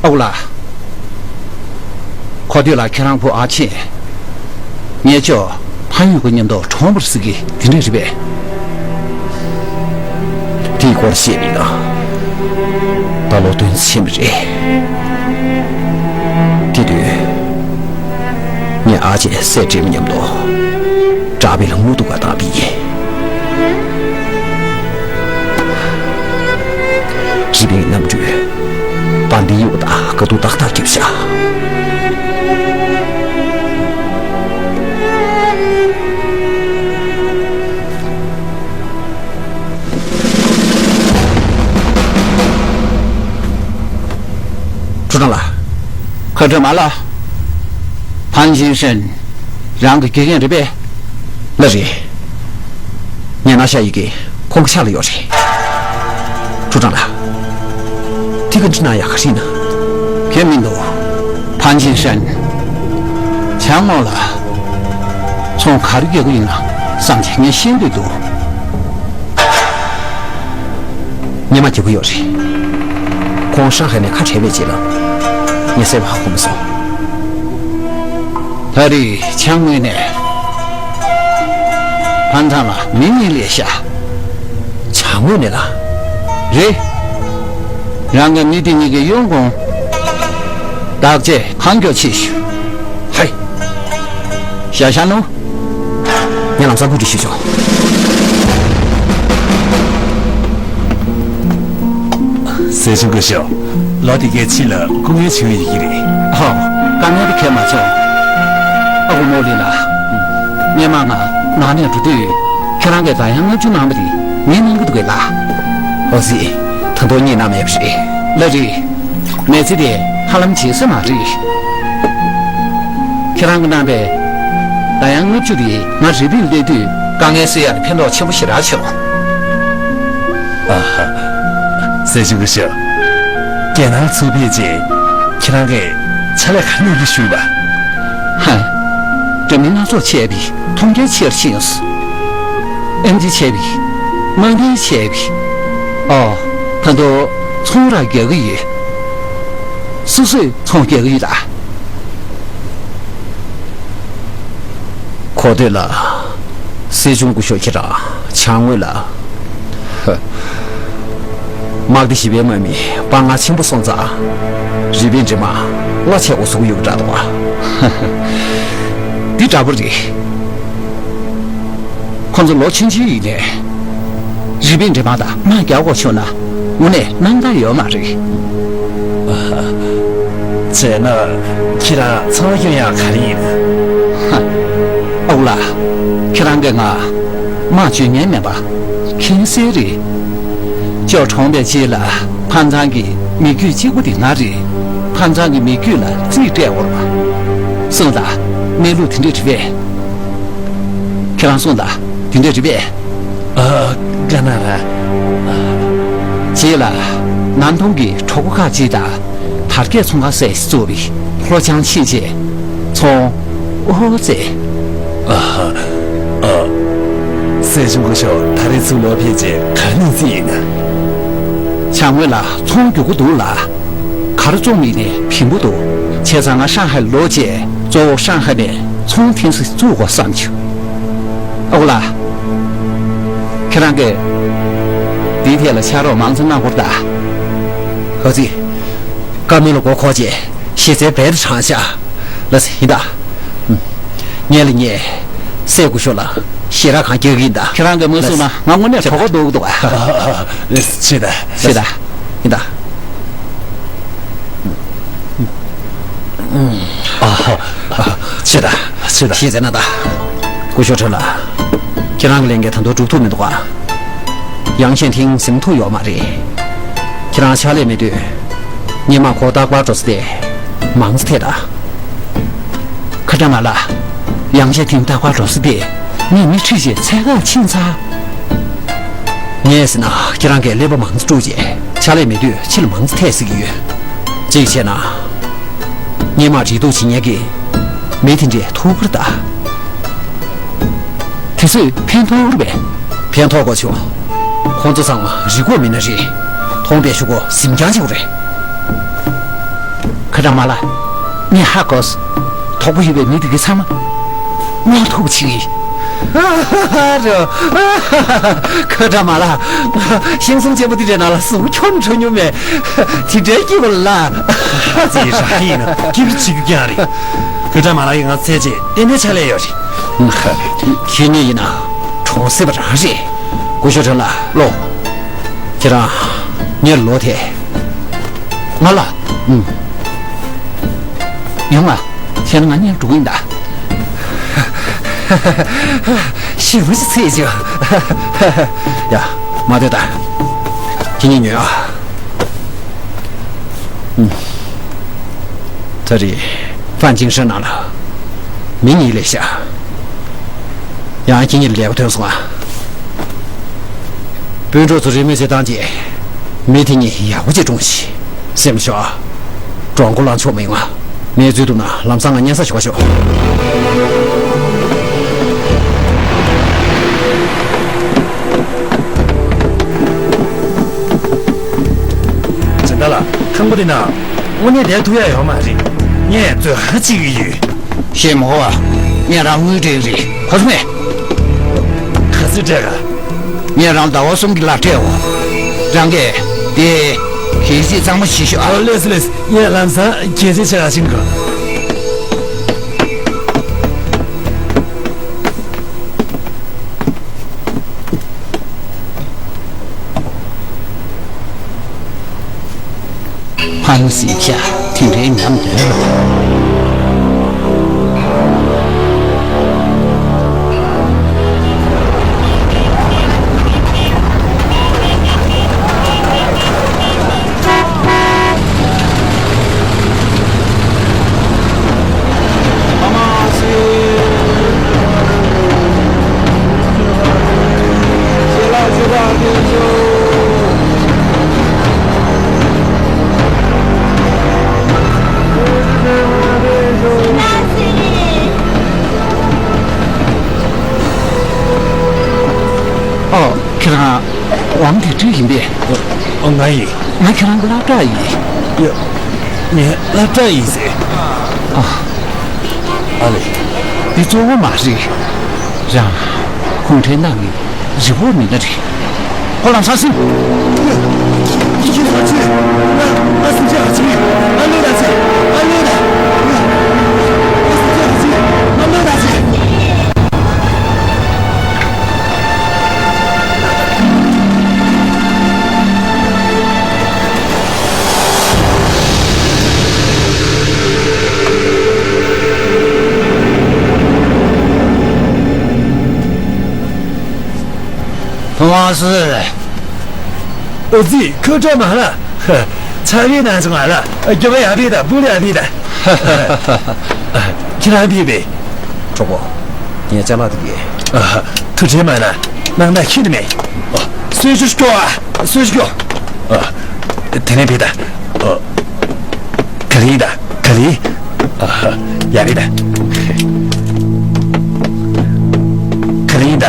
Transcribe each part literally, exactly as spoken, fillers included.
ཨོ་ལགས། གོ་ཐོས་ལ་ཁྱེད་རང་བུ་ཨ་ཆེན། ངའི་ཅོ་ཕ་ཡུལ་གྱི་མཉམ་དུ་གྲོངས་པར་ཟེར་གི་དེ་འདྲ་རེད་པས། དེའི་སྐོར་བཤད་པ་ཡིན་ན། ད་ལོ་དོན་ཆེན་པོ་རེད། དེ་དུས་ངས་ཨ་ཆེན་སྲས་བགྲེས་མ་མཉམ་དུ་བྲག་དཔོན་ལ་དངུལ་གཏོང་ག་བཏང་པ་ཡིན། རི་པིན་གནམ་གྲུས་བ་འདི་གཡུག་དང་དཀའ་སྡུག་ཏག་ཏག་བརྒྱབ་བཞག། ཁྲུ་ཀྲང་ལགས། ཁ་ཁྲ་མ་ལ། ཕན་ཅིན་ཧྲན། རང་གི་དགེ་རྒན་རེད་པས། ལགས་རེད། ངས་ན་ཤ་ཡི་གེ་ཁོང་གི་ཕྱག་ལ་ཡོད་རེད། ཁྲུ་ཀྲང་ལགས། དེ་ག་འདྲ་ན་ཡག་ག་རེད་ན། ཁྱད་མི་འདུག། ཕན་ཅིན་ཧྲན། བྱང་ངོས་ལ་ཚོང་ག་རེ་རྒྱག་གི་ཡོད་ན་བསམ་གྱི་ངས་ཤེས་འདོད་འདུག། སྔོན་མ་རྒྱག་གི་ཡོད་རེད། ཁོང་ཧྲང་ཧའེ་ནས་ཁ་བྲལ་བའི་རྗེས་ལ་ངས་གསལ་པོ་ཧ་གོ་མ་སོང་། ད་རེས་བྱང་ངོས་ནས་ཕན་ཐང་ལ་མི་གཉིས་སླེབས་ཤག། བྱང་ངོས་ནས་ལ། རེད། རང་གི་མི་དེ་གཉིས་ཀྱི་གཡོན་གོང་བདག་གཅེས་གང་མགྱོགས་བྱེད་ཤོག། ཧའི། ཞ་ཞ་ནུ། ངས་ལམ་སང་བཀོད་སྒྲིག་ཞུས་ཆོག། སྲས་ཆུང་སྐུ་ཞབས། ལོ་དེ་གའི་ཕྱི་ལ་སྐུ་ངལ་བྱུང་ཡོད་ཀྱི་རེད། ཧོ། དཀའ་ངལ་དེ་གལ་མ་ཆེ། ཨ་ཁུ་མོ་ལི་ལགས། སྔོན་མ་ང་ནང་ནས་འགྲོ་དུས་ཁྱེད་རང་གིས་ཟླ་ཡང་ལྔ་བཅུ་གནང་བ་དེ་ངས་གནང་གི་འདུག་གས་ལགས། ཨོ་ཙི། ད་དུང་གཉིད་གནང་མེད་པ་རེད། ལགས་རེད། མི་ཚེ་དེ་ཧ་ལམ་བརྗེད་ས་མ་རེད། ཁྱེད་རང་གིས་གནང་པའི་ཟླ་ཡང་ལྔ་བཅུ་དེ་ང་རི་པིན་སླེབས་དུས་དཀའ་ངལ་སེལ་ཡག་ལ་ཕན་ཐོགས་ཆེན་པོ་ཞེ་དྲག་བྱུང་། ཨ་ཧ། སྲས་ཆུང་སྐུ་ཞབས། རྒྱལ་ནང་ཚུར་ཕེབས་རྗེས་ཁྱེད་རང་གིས་ཕྱག་ལས་ག་རེ་གནང་རྒྱུ་ཞུས་པ། ཧ། འདྲ་མིན་སྣ་ཚོགས་བྱས་པའི་མཐོང་རྒྱ་ཆེར་ཕྱིན་སོང་། ཨེམ་ཆི་བྱས་པའི། དམངས་ཕན་བྱས་པའི། ཨོ། ད་དུང་ཚོང་ར་རྒྱག་གི་ཡོད། སོ་སོས་ཚོང་རྒྱག་གི་ཡོད་ལ། གོ་ཐོས་ལ། སྲས་ཆུང་སྐུ་ཞབས་ཁྱེད་རང་བྱང་ངོས་ལ། ཧ། དམག་སྡེ་བཞི་པའི་དམག་མི་དཔའ་ངར་ཆེན་པོ་སོང་ཙང་། རི་པིན་འདྲེ་དམག་བློ་ཆེ་བོ་བཟོ་གི་ཡོད་པ་འདྲ་འདུག་ཨ། འདི་འདྲ་པོ་རེད། ཁོང་ཚོ་ལོ་ཆུང་ཆུང་ཡིན་ནའི། རི་པིན་འདྲེ་དམག་དང་དམག་རྒྱག་དགོས་བྱུང་ན་དངོས་གནས་རྣམ་དག་ཡོད་མ་རེད། བྱས་ན་ཁྱེད་རང་ཚང་མ་སྐྱོན་ཡག་ག་རེ་ཡིན། ཧ། ཨོ་ལགས། ཁྱེད་རང་གིས་ང་དམག་བྱེད་མཁན་མིན་པ་མཁྱེན་གསལ་རེད། ཅོ་གྲོངས་པའི་རྗེས་ལ་ཕན་ཚང་གི་མི་རྒྱུད་གཅིག་པུ་དེ་ང་རེད། ཕན་ཚང་གི་མི་རྒྱུད་ལ་རྩིས་སྤྲད་དགོས་པ། གསུངས་དང་། གནས་ལུགས་དེ་འདྲ་རེད་པས། ཁྱེད་རང་གསུངས་དང་། དེ་འདྲ་རེད་པས། ཨ། ག་ན་ར། རྗེས་ལ་ནན་ཐུང་གི་གྲོགས་པོ་ཁག་ཅིག་དང་དར་རྒྱས་ཚོང་ཁང་ཟེར་ཞིག་བཙུགས་པའི་ལྷོ་བྱང་ཕྱིན་རྗེས་ཚོང་ཨོ་ཙེ། ཨ་ཧ། ཨ། སྲས་ཆུང་སྐུ་ཞབས་ད་རེས་ཚུར་ལོག་ཕེབས་རྗེས་ག་རེ་གནང་རྩིས་ཡིན་ན། བྱང་ངོས་ལ་ཚོང་རྒྱག་གི་འདུག་ལ། ག་རེ་བཙོང་མིན་ནས་ཕིང་པོ་འདུག་བྱས་ཙང་ང་ཧྲང་ཧའེ་ལོག་རྗེས་གཙོ་བོ་ཧྲང་ཧའེ་ནས་ཚོང་ཐེངས་ཤིག་བཙུགས་དགོས་བསམ་བྱུང་། ཨོ་ལགས། ཁྱེད་རང་གིས་འདིའི་ཐད་ལ་ཕྱག་རོགས་མང་ཙམ་གནང་དགོས་ད། ཨོ་ཙི། བཀའ་མོལ་ལ་མགོ་འཁོར་རྗེས་གཞི་རྩའི་རྦད་དེ་དྲག་ཤག་ལགས་སེ། ཡིན་ད། ངས་ལ་ངས་སྲས་སྐུ་ཞབས་ལ་ཞེ་དྲག་གང་རྒྱག་གི་ཡིན་ད། ཁྱེད་རང་གིས་མ་གསུངས་ན་ང་དངོས་གནས་གྲོད་ཁོག་ལྟོགས་ཀྱི་འདུག་ཨ། ལགས་སེ། ཆེ་ད། ཆེ་ད། ཡིན་ད། ཨ། ཆེ་ད། ཆེ་ད། ཤེས་ཚེ་ན་ད། སྐུ་ཞབས་ཁྲིན་ལགས། ཁྱེད་རང་གི་ལས་འགན་ད་དུང་འགྲུབ་ཐུབ་མི་འདུག་ག་ཡང་ཞན་ཐིང་ཟིན་ཐུབ་ཡོད་མ་རེད། ཁྱེད་རང་ཕྱག་ལས་མེད་དུས། སྔོན་མ་ཁོ་རྟག་པར་འགྲོ་ས་དེ། མང་ཙམ་ཐེབས་དང་། ཁ་བྲལ་མ་ལགས། ཡང་ཞན་ཐིང་རྟག་པར་འགྲོ་ས་དེ། ངས་མི་ཁྲིད་བྱས་འཚོལ་ག་ཕྱིན་ཚར། ངས་ཟེར་ན་ཁྱེད་རང་གིས་ཀླད་པ་མང་ཙམ་དཀྲུགས་རྗེས་ཕྱག་ལས་མེད་དུས་ཕྱི་ལ་མང་ཙམ་ཐེབས་སྲིད་ཀྱི་ཡོད། གཅིག་བྱས་ན། སྔོན་མ་འདྲེ་གདུག་བྱེད་མཁན་གྱི་མི་དེ་འདྲས་ཐུག་པར་གདའ། དེ་ཚོས་ཕན་ཐོགས་རེད་པས། ཕན་ཐོགས་དགོས་བྱུང་། ཁོང་ཚོ་ཚང་མ་རི་སྐོར་མི་སྣ་རེད། མཐོང་བའི་ཤུགས་པོ་གཟིམ་རྐྱང་ཅིག་རེད། ཁ་བྱང་མ་ལགས། ངས་ཧ་གོ་སོང་། དོགས་པ་ཡོད་པའི་མི་དེ་གའི་ཚང་མ་དངོས་ཐུག་ཅིག་ཡིན། ཁ་བྱང་མ་ལགས། ཤིང་ཟམ་ཆེན་པོ་འདི་འདྲའི་ནང་ལ་ཟུར་འཁྱོར་འགྲོ་མྱོང་མེད། དེ་འདྲའི་སྐྱིད་པོ་ལ། ཙི་ར་ཡིན་ན་སྐྱིད་པོ་བྱེད་རྒྱུ་ཀྱང་རེད། ཁ་བྱང་མ་ལགས་ཡིན་ང་ཚད་ཅེས་ཏན་ཏན་ཕྱག་ལས་ཡོད་རེད། ཁྱེད་གཉིས་ཡིན་ན་གྲོང་གསེབ་པ་རང་རེད། སྐུ་ཞབས་ཁྲེན་ལགས་ལོ། ཁྱེད་རང་ངའི་ལོ་དེ། ང་ལ། ཨུམ། ཡོང་ང་། ཁྱེད་ང་གཉིས་འགྲོ་གི་ཡིན་ད། ཞེ་པོ་ཅིག་ཚེས་ཅིག་ཡ། མ་སྡོད་ད། ཁྱེད་གཉིས་ཉོན་ཨ། ཨུམ། ད་རེས་ཧྥན་ཅིང་ཧྲན་ནང་ལ་མི་གཉིས་སླེབས་ཤག་ཡང་ཁྱེད་གཉིས་ལ་ལས་ཀ་ཐོན་སོང་ཨ། སྤུན་གྲོགས་ཚོ་རེས་མོས་བྱེད་སྟངས་ཀྱིས་མི་དེ་གཉིས་ཡག་པོ་ཅིག་བཀྲོངས་ཤིག་སེམས་ཤོག་ཨ། བཀྲོངས་མགོ་ལངས་ཆོག་མི་ཡོང་ཨ། གནས་ཚུལ་འདུག་ན་ལམ་སང་ང་སྙན་སེང་ཞུ་ག་ཤོག་ཇི་ལྟར་ལ་ཁང་པ་འདི་ན་དངོས་གནས་བསྡད་ཐུབ་ཡ་ཡོད་མ་རེད། ངས་ཚོད་ཧ་ཅིག་ཡོད། ཤེས་མ་དགོས་པ། ངས་རང་དངུལ་སྤྲད་ཀྱི་རེད། གོ་སོང་ངས། ག་ཚོད་སྤྲད་ག་ངས་རང་ཟླ་བ་གསུམ་གྱི་གླ་སྤྲད་འོ། རང་གིས་དེ་གལ་སྲིད་གཙང་མ་བྱེད་ཤོག་ཨ། ཨོ་ལེས་ལེས། ངས་ལམ་སང་གལ་སྲིད་ཆེ་བ་ཕྱིན་དགོས། ཕ་ནུ་སི་ཁྱ་དེ་འདྲའི་ཉམས་དོན་ལ། ཨོ། ཁྱེད་རང་ཝང་དེ་ཀྲི་ཡིན་པས། ཨོ། ང་ཡིན། ང་ཁྱེད་རང་གི་སློབ་གྲྭ་ཡིན། ཡ། ངའི་སློབ་གྲྭ་ཡིན་ཟེར། ཨ། ཨ་ལེ། འདི་གཙོ་བོ་མ་རེད། རང་གུང་ཁྲན་ཏང་གི་རི་བོ་མི་སྣ་རེད། ཁོ་ལམ་སང་སེམས། ཡ། ཡ། ཡ། ང་སེམས་ཅན་ཨ་ཅི། ང་ལོས་ད་ཅི། ང་ལོས་ད། ཡ། ང་སེམས་ཅན་ཨ་ཅི། ང་ལོས་ད་ཅི། ཐོ་མ་སི། ཨོ་ཙི། ཁོ་ཁྲོ་མ་ལ། ཆ་བའི་ནང་སོང་ང་ལ། རྒྱབ་ཡ་བི་ད་བུ་ལ་བི་ད། ཁྱེད་རང་བི་བི། གྲོགས་པོ། ངས་ཅ་ལག་དེ་གས། ཐུགས་ཁྲལ་མ་ན། ནང་ད་ཁྱི་དེ་མེད། གསོལ་ཇ་སྐྱོ་ཨ། གསོལ་ཇ་སྐྱོ། དེ་ནས་བི་ད། ག་ལི་ཡིན་ད། ག་ལི། ཡ་བི་ད། ག་ལི་ཡིན་ད།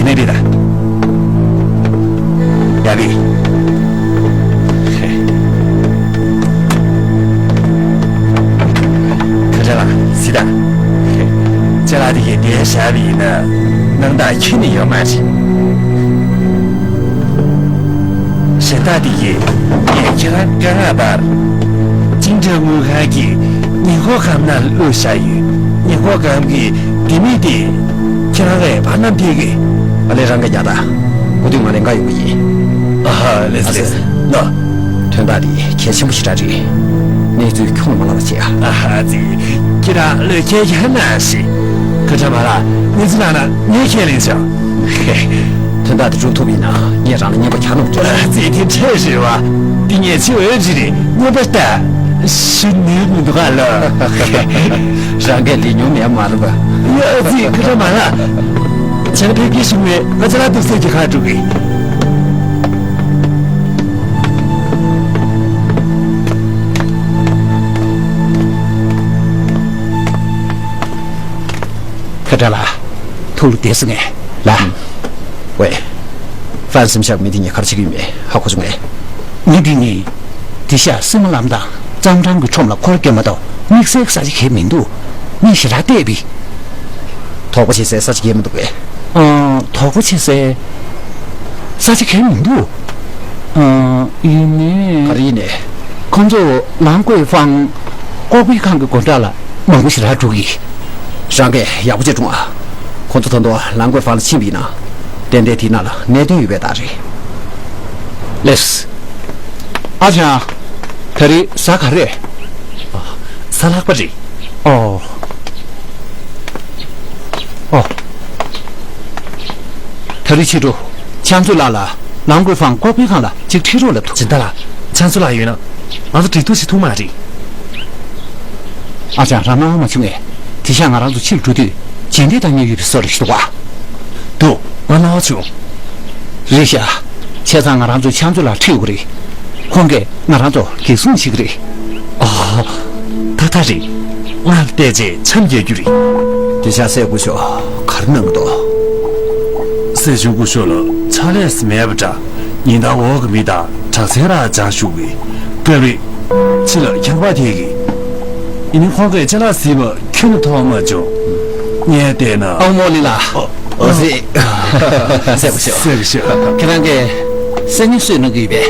དེ་ནས་བི་ད། ཡ་བི། ཁ་ཆ་ལ་སི་ད། ཅ་ལག་དེ་གས་དེ་བཞག་བི་ན། ནང་ད་ཁྱི་ནི་ཡོད་མ་རེད། གཞན་དག་དེ་ཡིས་ངས་ཁྱེད་རང་བཀའ་མངགས་ལྟར། ཅིང་ཀྲང་དངུལ་ཁང་གི་ཉེན་འཁོར་སྒམ་ནང་བླུགས་བཞག་ཡོད། ཉེན་འཁོར་སྒམ་གྱི་ལྡེ་མིག་དེ་ཁྱེད་རང་ལ་བར་ན་ཕུད་ཀྱི། ཨ་ལས། རང་གིས་རྒྱག་དང་། གོ་དུས་ང་ལས་ཀ་ཡོང་གི་ཡིན། ཨ་ཧ། ལགས་སོ་ལགས་སོ། ནོ། དོན་དག་འདི་གལ་ཆེན་པོ་ཞེ་དྲག་རེད། གནས་ཚུལ་ཁྱོན་མ་ལ་བ་བྱེད་ཨ། ཨ་ཧ་ཙི། ཁྱེད་རང་བློས་འཁེལ་ཡ་ན་ཞིག་ཁ་ཆ་མ་ལ་གནས་ཚུལ་ལངས་ན་ངས་ཁས་ལེན་བྱ། ཧེ། དོན་དག་དེ་འགྲུབ་ཐུབ་ཡིན་ན་ངས་རང་ལ་རྔན་པ་གྱ་ནོམ་སྤྲད། ཨ་ཙི། དེ་འདྲས་རེད་བ། འདི་ངས་ཆེ་འོས་ཅི་རེད། རྔན་པ་ལྟ་ཞུ་ནུས་མི་འདུག་ག་ལ། རང་གིས་ལས་མྱོང་མེད་མ་རེད་པ། ཨ་ཙི། ཁ་ཆ་མ་ལ། བྱས་ན་ཕེབས་ཀྱི་བྱུང་བས་ང་ཅ་ལག་འདུག་སེ་གྱི་ཁ་འགྲོ་གི། ཁ་ཆ་ལ། ཐུགས་ལ་བདེ་སོང་ངས་ལ། ཝེ། ཧྥན་སེམས་ཤག་མི་དེ་ངས་ག་རེ་བྱེད་ཀྱི་ཡོད་མེད་ཧ་གོ་བྱུང་ངས། མི་འདི་ནི་དེ་ཤ་སྲིན་མོ་ལམ་དང་ཙམ་ཀྲང་གི་ཁྲོམ་ལ་འཁོར་གྱི་མ་གཏོགས་དམིགས་བསལ་ས་ཆ་གང་མི་འདུག་ངས་ཞེ་དྲག་བལྟས་པས། དོགས་པ་བྱེད་སའི་ས་ཆ་གང་མི་འདུག་གས། ཨ། དོགས་པ་བྱེད་སའི་ས་ཆ་གང་མི་འདུག་ཨ། ཡིན་ནའི། ག་རེ་ཡིན་ནའི། ཁོང་ཚོ་ལང་ཀོའི་ཧྥང་ཀོ་པའི་ཁང་གི་སྒོ་འགྲམ་ལ་མང་པོ་ཞེ་དྲག་འགྲོ་གི། རང་གིས་ཡག་པོ་བྱས་སྒྲུང་ཨ། ཁོང་ཚོ་ད་དུང་ལང་ཀོའི་ཧྥང་ལ་ཕྱིན་པ་ཡིན་ན། ཏན་ཏན་དེའི་ནང་ལ་གནད་དོན་ཡོད་པའི་རྟགས་རེད། ལེགས། ཨ་ཅག་ད་རེས་གཟའ་ག་རེ་རེད། གཟའ་ལྷག་པ་རེད། ཨོ། ཨོ། ད་རེས་ཕྱི་དྲོ་ཕྱག་མཛོད་ལགས་ལ་ལང་ཀོའི་ཧྥང་ཀོ་པའི་ཁང་ལ་གཅིག་ཁྲིད་རོགས་ལབ་ཐུབ། སྦྱིན་བདག་ལགས། ཕྱག་མཛོད་ལགས་ཡོད་ན་ང་ཚོ་འགྲིག་ཐུབ་ཞིག་ཐུབ་མ་རེད། ཨ་ཅག་རང་སྣང་བ་མ་བྱུང་ངས། དེ་ཤ་ང་རང་ཚོ་ཕྱིར་འགྲོ་དུས་རྗེས་འདེད་བཏང་མཁན་ཡོད་པའི་བཟོ་འདྲ་ཞིག་འདུག་ག་འདུག་ང་སྣང་བ་བྱུང་། རེད་ཤག་བྱས་ཙང་ང་རང་ཚོ་ཕྱག་མཛོད་ལགས་ཁྲིད་དགོས་རེད། ཁོང་གིས་ང་རང་ཚོ་འགེབས་སྲུང་བྱེད་ཀྱི་རེད། ཨོ། ད་ལྟ་རེད། ང་བལྟས་རྗེས་འཆམ་རྒྱག་རྒྱུ་རེད། དེ་ཤ་སྲས་སྐུ་ཞབས་ག་རེ་གནང་གི་འདུག་སྲས་ཆུང་སྐུ་ཞབས་ལ་ཕྱག་ལས་མེད་པ་འདྲ། ཉིན་ལྟར་འོག་གི་མི་དང་དྲག་རྩལ་ར་སྦྱང་བཞུགས་གི། སྐབས་རེ་ཕྱི་ལ་ཁྱབ་པ་དེ་གི། ཡིན་ནའི་ཁོང་གིས་ཅ་ལག་གཟིགས་པ་ཁྱོན་ནས་མཐོང་མ་བྱུང་། ངས་བལྟས་ན། ཨ་མོ་ལི་ལགས། ཨོ། ཨོ་ཙི། སྲས་སྐུ་ཞབས། སྲས་སྐུ་ཞབས། ཁྱེད་རང་གིས་སང་ཉིན་གསོལ་གནང་གི་ཡོད་པས།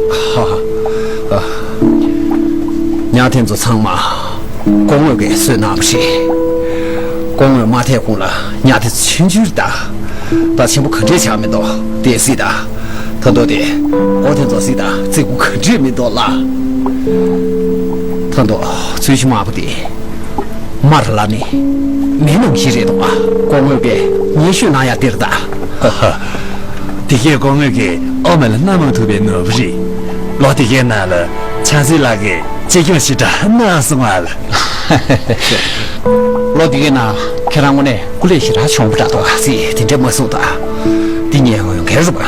ཧ་ཧ། ཉ་དེ་ཚོ་ཚང་མ་སྐུ་ངོ་གིས་གསོལ་གནང་བ་རེད། སྐུ་ངོ་མ་ཐད་གོང་ལ་ཉ་དེ་ཚོ་ཆུང་ཆུང་རེད་ད། ད་ཆེན་པོ་ག་འདྲས་ཆགས་མི་འདུག་དེ་སྲིད་ད། ད་དོ་དེ། ཨོ་དེ་ཚོ་སྲིད་ད་རྩེ་གུ་ག་འདྲས་མི་འདུག་ལ། ད་དོ་ཚུལ་ཤི་དམར་པོ་དེ། མར་ལ་ནི་མི་ནང་བཞིན་རེད་འདུག་ཨ། སྐུ་ངོ་གིས་ཉེ་ཤོས་ན་ཡ་དེར་ད། ཧ་ཧ། དེ་གས་སྐུ་ངོ་གིས་ཨོ་མ་ལ་སྣ་མང་ཐུག་པའི་ནོར་བུ་རེད། ལོ་དེ་གའི་ནང་ལ་ཆང་སྲིད་ལག་གིས་གཅེས་སྐྱོང་ཞེ་དྲག་གནང་སོང་ཨ་ལ། ལོ་དེ་གའི་ནང་ཁྱེད་རང་དངོས་གནས་སྐུ་ལས་ཞེ་དྲག་བྱུང་བ་འདྲ་འདུག་ཨ། སྲིད་དེ་འདྲ་མ་གསུངས་ད། འདི་ཉལ་ཡོང་གལ་རུ་པ།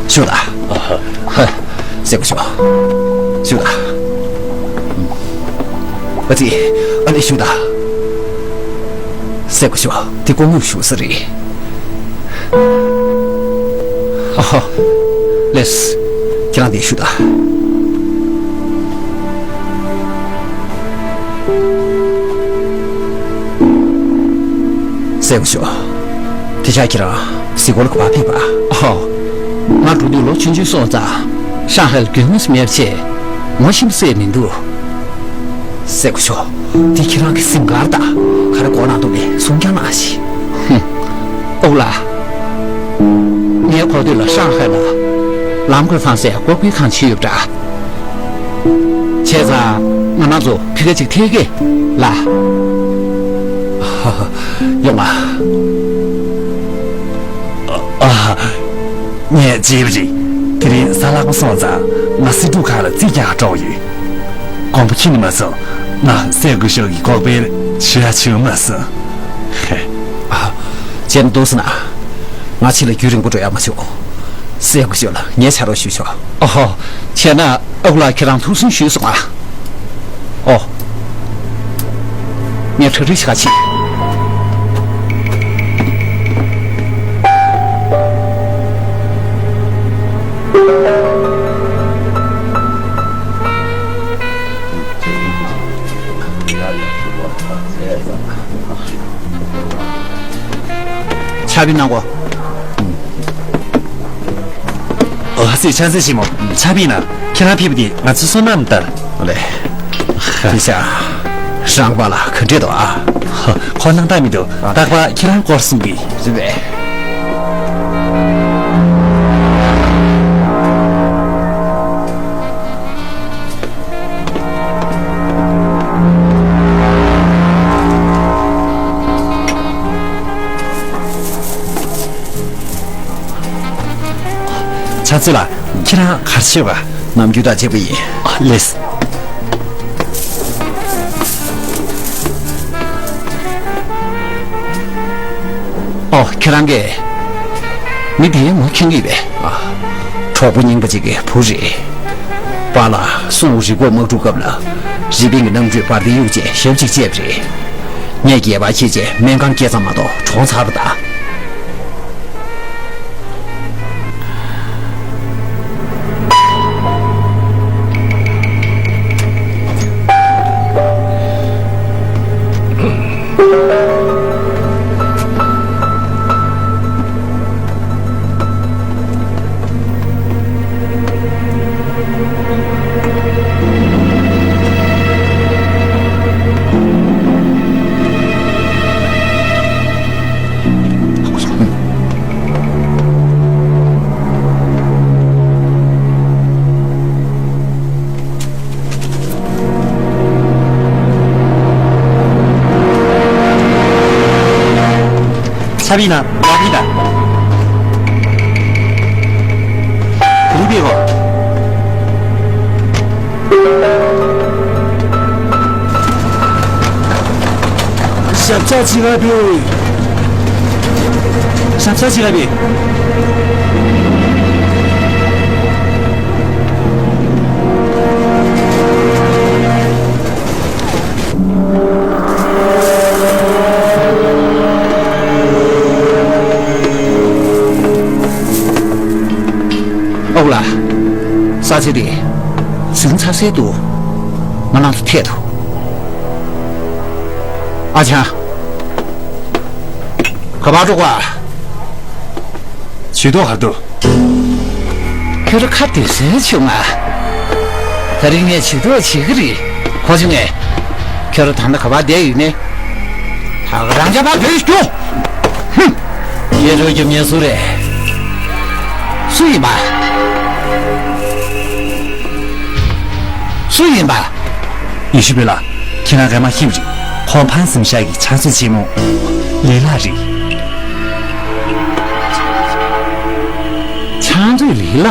ཞུ་ད། སྲས་སྐུ་ཞབས། ཞུ་ད། ཨ་ཙི། ཨ་ནི་ཞུ་ད། སྲས་སྐུ་ཞབས། འདི་སྐུ་ངོས་བཞུགས་ས་རེད། ཨ་ཧ། ལེགས། ཁྱེད་རང་འདི་ཞུ་ད། སྲས་སྐུ་ཞབས། དེ་ཤ་ཁྱེད་རང་གཟིགས་སྐོར་ག་པར་ཕེབས་པ། ཨོ། ང་འགྲོ་དུས་ལོ་ཆུང་ཆུང་སོང་ཙང་ཧྲང་ཧའེ་ལ་རྒྱུས་མངའ་མེད་པ་བྱས། ངོ་ཤེས་པ་སྲིད་མི་འདུག་སྲས་སྐུ་ཞབས། འདི་ཁྱེད་རང་གི་སེམས་ཁར་ད་ག་རེ་གོ་གནང་འདུག་མེད་གསུང་རྐྱང་གནང་ཞིག་ཧུམ། ཨོ་ལགས། ངའི་གོ་ཐོས་ལ་ཧྲང་ཧའེ་ལ་ལམ་གོས་ཧྥང་སེ་ཀོ་པའི་ཁང་ཕྱེ་ཡོད་པ་འདྲ། བྱས་ཙང་ང་རང་ཚོ་ཕ་གི་གཅིག་ཐེག་གི་ལ། ཡོང་ང་། ཨ། ངས་བརྗེད་པ་རེད། དེ་རིང་གཟའ་ལྷག་པ་སོང་ཙང་ང་སེ་འབྲུག་ཁ་ལ་རྩིས་རྒྱག་འགྲོ་ཡོད། དགོངས་པ་ཁྱོན་ནས་མ་ཚོམས། ང་སྲས་སྐུ་ཞབས་ཀྱི་ལྐོག་པའི་ཞུ་ཡ་བྱུང་མ་སོང་། ཧེ། ཨ། བྱས་ན་འདུག་སེ་ན། ང་ཕྱི་ལ་རྒྱུན་རིང་པོ་འགྲོ་ཡ་མ་བྱུང་། སྲས་སྐུ་ཞབས་ལ་ངའི་ཕྱག་རོགས་ཞུས་ཤོག་ཨོ་ཧོ། བྱས་ན་ཨ་ཁུ་ལགས་ཁྱེད་རང་ཐུགས་སུན་ཞུས་སོང་ཨ། ཨོ། ངས་གྲ་སྒྲིག་བྱ་ཆེ། ཕྱག་དཔེ་གནང་གོ། ཨ་ཙི། ཆང་སྲིད་ཞིག་མོ། ཕྱག་དཔེ་ན་ཁྱེད་རང་ཕེབས་པ་དེ་ང་ཚོའི་བསོད་ནམས་ལྟར། ཨ་ལེ། དེ་ཤ། རང་པ་ལ་ག་འདྲས་འདུག་ཨ། ཁོ་སྣང་དག་མི་འདུག་ཨ། རྟག་པར་ཁྱེད་རང་སྐོར་གསུང་གི། རེད་པས། ཆང་སྲིད་ལགས། ཁྱེད་རང་ག་རེ་བྱེད་པ། ནམ་རྒྱུན་དང་གཅིག་པ་ཡིན། ཨ། ལེགས། ཨོ། ཁྱེད་རང་གིས་མི་དེའི་ངོ་མཁྱེན་གྱི་ཡོད་པས། ཨ། གྲོགས་པོ་རྙིང་པ་ཅིག་གི་བུ་རེད། པཱ་ལགས་སུང་ཝུའུ་རི་པོར་དམག་འཁྲུག་སྐབས་ལ་རི་པིན་གྱི་གནམ་གྲུས་འབར་མདེལ་གཡུགས་རྗེས་ཞབས་འཇིགས་བཅས་པ་རེད། ངས་སྒལ་པར་འཁྱེར་རྗེས་སྨན་ཁང་སྐྱེལ་ཙམ་མ་གཏོགས་གྲོངས་ཚར་བ་དང་། ཐ་བི་ན་ལ་བི་ན། རུ་བི་གོ། ཞབས་ཆ་ཅི་ག་བི། ཞབས་ཆ་ཅི་ག་བི། ཨོ་ལ། ས་ཆ་དེ་ཟིང་ཚ་སེ་འདུག་ང་རང་ཚོ་ཐད་དོ། ཨ་ཅག་ག་པར་འགྲོ་ག་ཇུས་གཏོགས་ག་འགྲོ། ཁྱོད་རང་ཁ་དེ་སེ་བྱུང་ང་། ད་རིང་ངས་ཇུས་གཏོགས་བྱེད་ཀྱི་རེད། གོ་བྱུང་ངས། ཁྱོད་རང་ད་ལྟ་ག་པར་བསྡད་ཡོད་ནས། ད་ག་རང་ཅག་པ་བོད་སྐྱོ། ཧུམ། ཡེ་རོ་རྒྱབ་ཉེན་སུ་རེད། སུ་ཡིན་པ། སུ་ཡིན་པ། ཡེ་ཤུ་བེ་ལ། ཁྱེད་རང་ག་མ་ཤེས་རེད། ཁོང་ཕན་སེམས་ཤག་གི་ཕྱག་མཛོད་ཆེན་མོ། ལི་ལ་རེད། ཕྱག་མཛོད་ལི་ལ།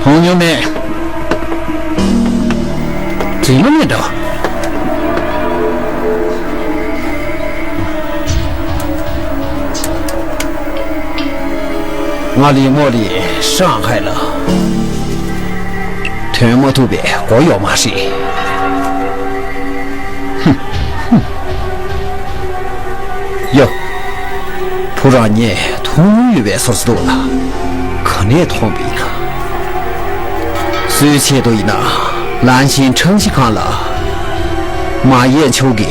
མཐོང་མྱོང་མེད། དྲན་མྱོང་མེད་འགྲོ། ང་ལི་མོ་ལི་ཧྲང་ཧའེ་ལ། ཐོན་མ་ཐུབ་པའི་མགོ་ཡོད་མ་རེད། ཧུམ། ཧུམ། ཡ། བུ་རང་ངས་མཐོང་མྱོང་ཡོད་པའི་སོར་སོ་འདུག་ལ། ག་ནས་མཐོང་པའི་ཁ། སུའི་ཆེད་དུ་ཡིན་ན་ལན་ཤིན་ཁྲང་ཤི་ཁང་ལ། མ་ཡན་ཆོ་གི་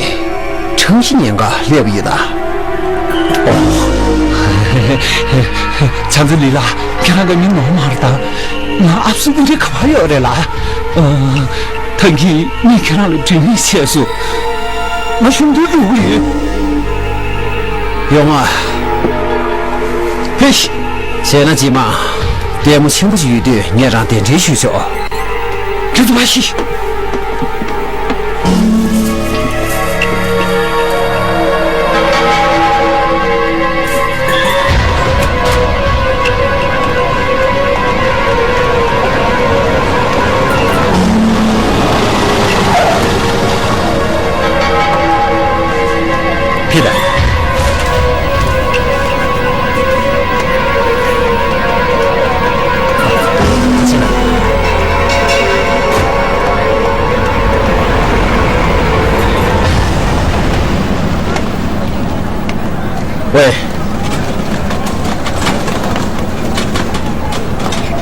ཁྲང་ཤི་ཉེན་ཁ་སླེབས་ཡོད་ད། ཨོ། ཕྱག་མཛོད་ལི་ལ། ཁྱེད་རང་གི་མིང་ནོར་མ་རེད་ད། ང་ཨབ་སུ་ཀུན་ཏེ་ག་པར་ཡོད་རེད་ལ། ཨ། ད་གིན་ངས་ཁྱེད་རང་ལ་དྲི་མིག་བྱས་སོང་། ང་ཞུམ་དུ་འགྲོ་གི་ཡོད། ཡོང་ང་། ཕེ་ཤི། བྱས་ན་རྗེས་མ་ལྟད་མོ་ཆེན་པོ་ཞིག་ཡོད་དུས་ངས་རང་གདན་འདྲེན་ཞུས་ཆོག་ཁྱོད་ཚོ་མ་ཤི། ཕེབས་དང་། ཝེ།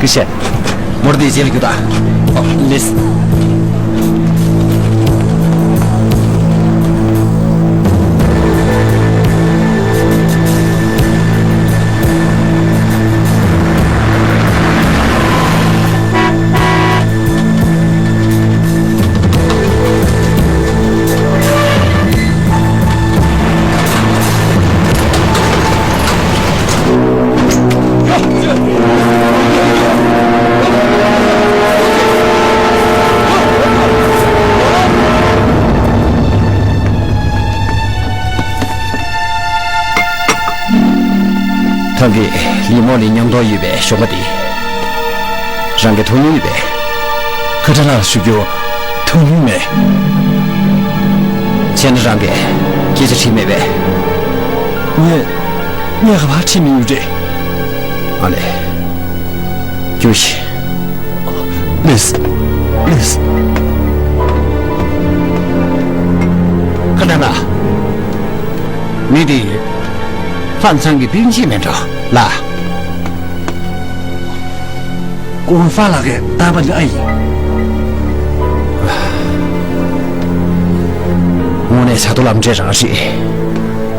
ཀི་ཤ། མོར་དེ་རྗེས་ལ་རྒྱུགས་དང་། ཨོ། ལེས། ཐང་གི་ལི་མོ་ལི་མཉམ་དུ་ཡོད་པའི་གཞོན་པ་དེ། རང་གི་མཐོང་མྱོང་ཡོད་པས། ཁ་ཏྲ་ལགས་ཞུ་རྒྱུ་མཐོང་མྱོང་མེད། བྱས་ན་རང་གིས་སྐད་ཆ་དྲིས་མེད་པས། ངས་ངས་ག་པར་དྲིས་མི་ཡོད་རེད། ཨ་ལས། རྒྱུགས་ཤིག་ལིས། ལིས། ཁ་ཏྲ་ལགས། མི་དེ་ཧྥན་ཚང་གི་སྤུན་མཆེད་མིན་འགྲོ་ལ། ཀོང་ཧྥ་ལགས་ཀྱིས་བཏང་པ་འདི་ཨ་ཡིན། དངོས་གནས་བྱ་དོ་ལམ་འབྲས་རང་རེད།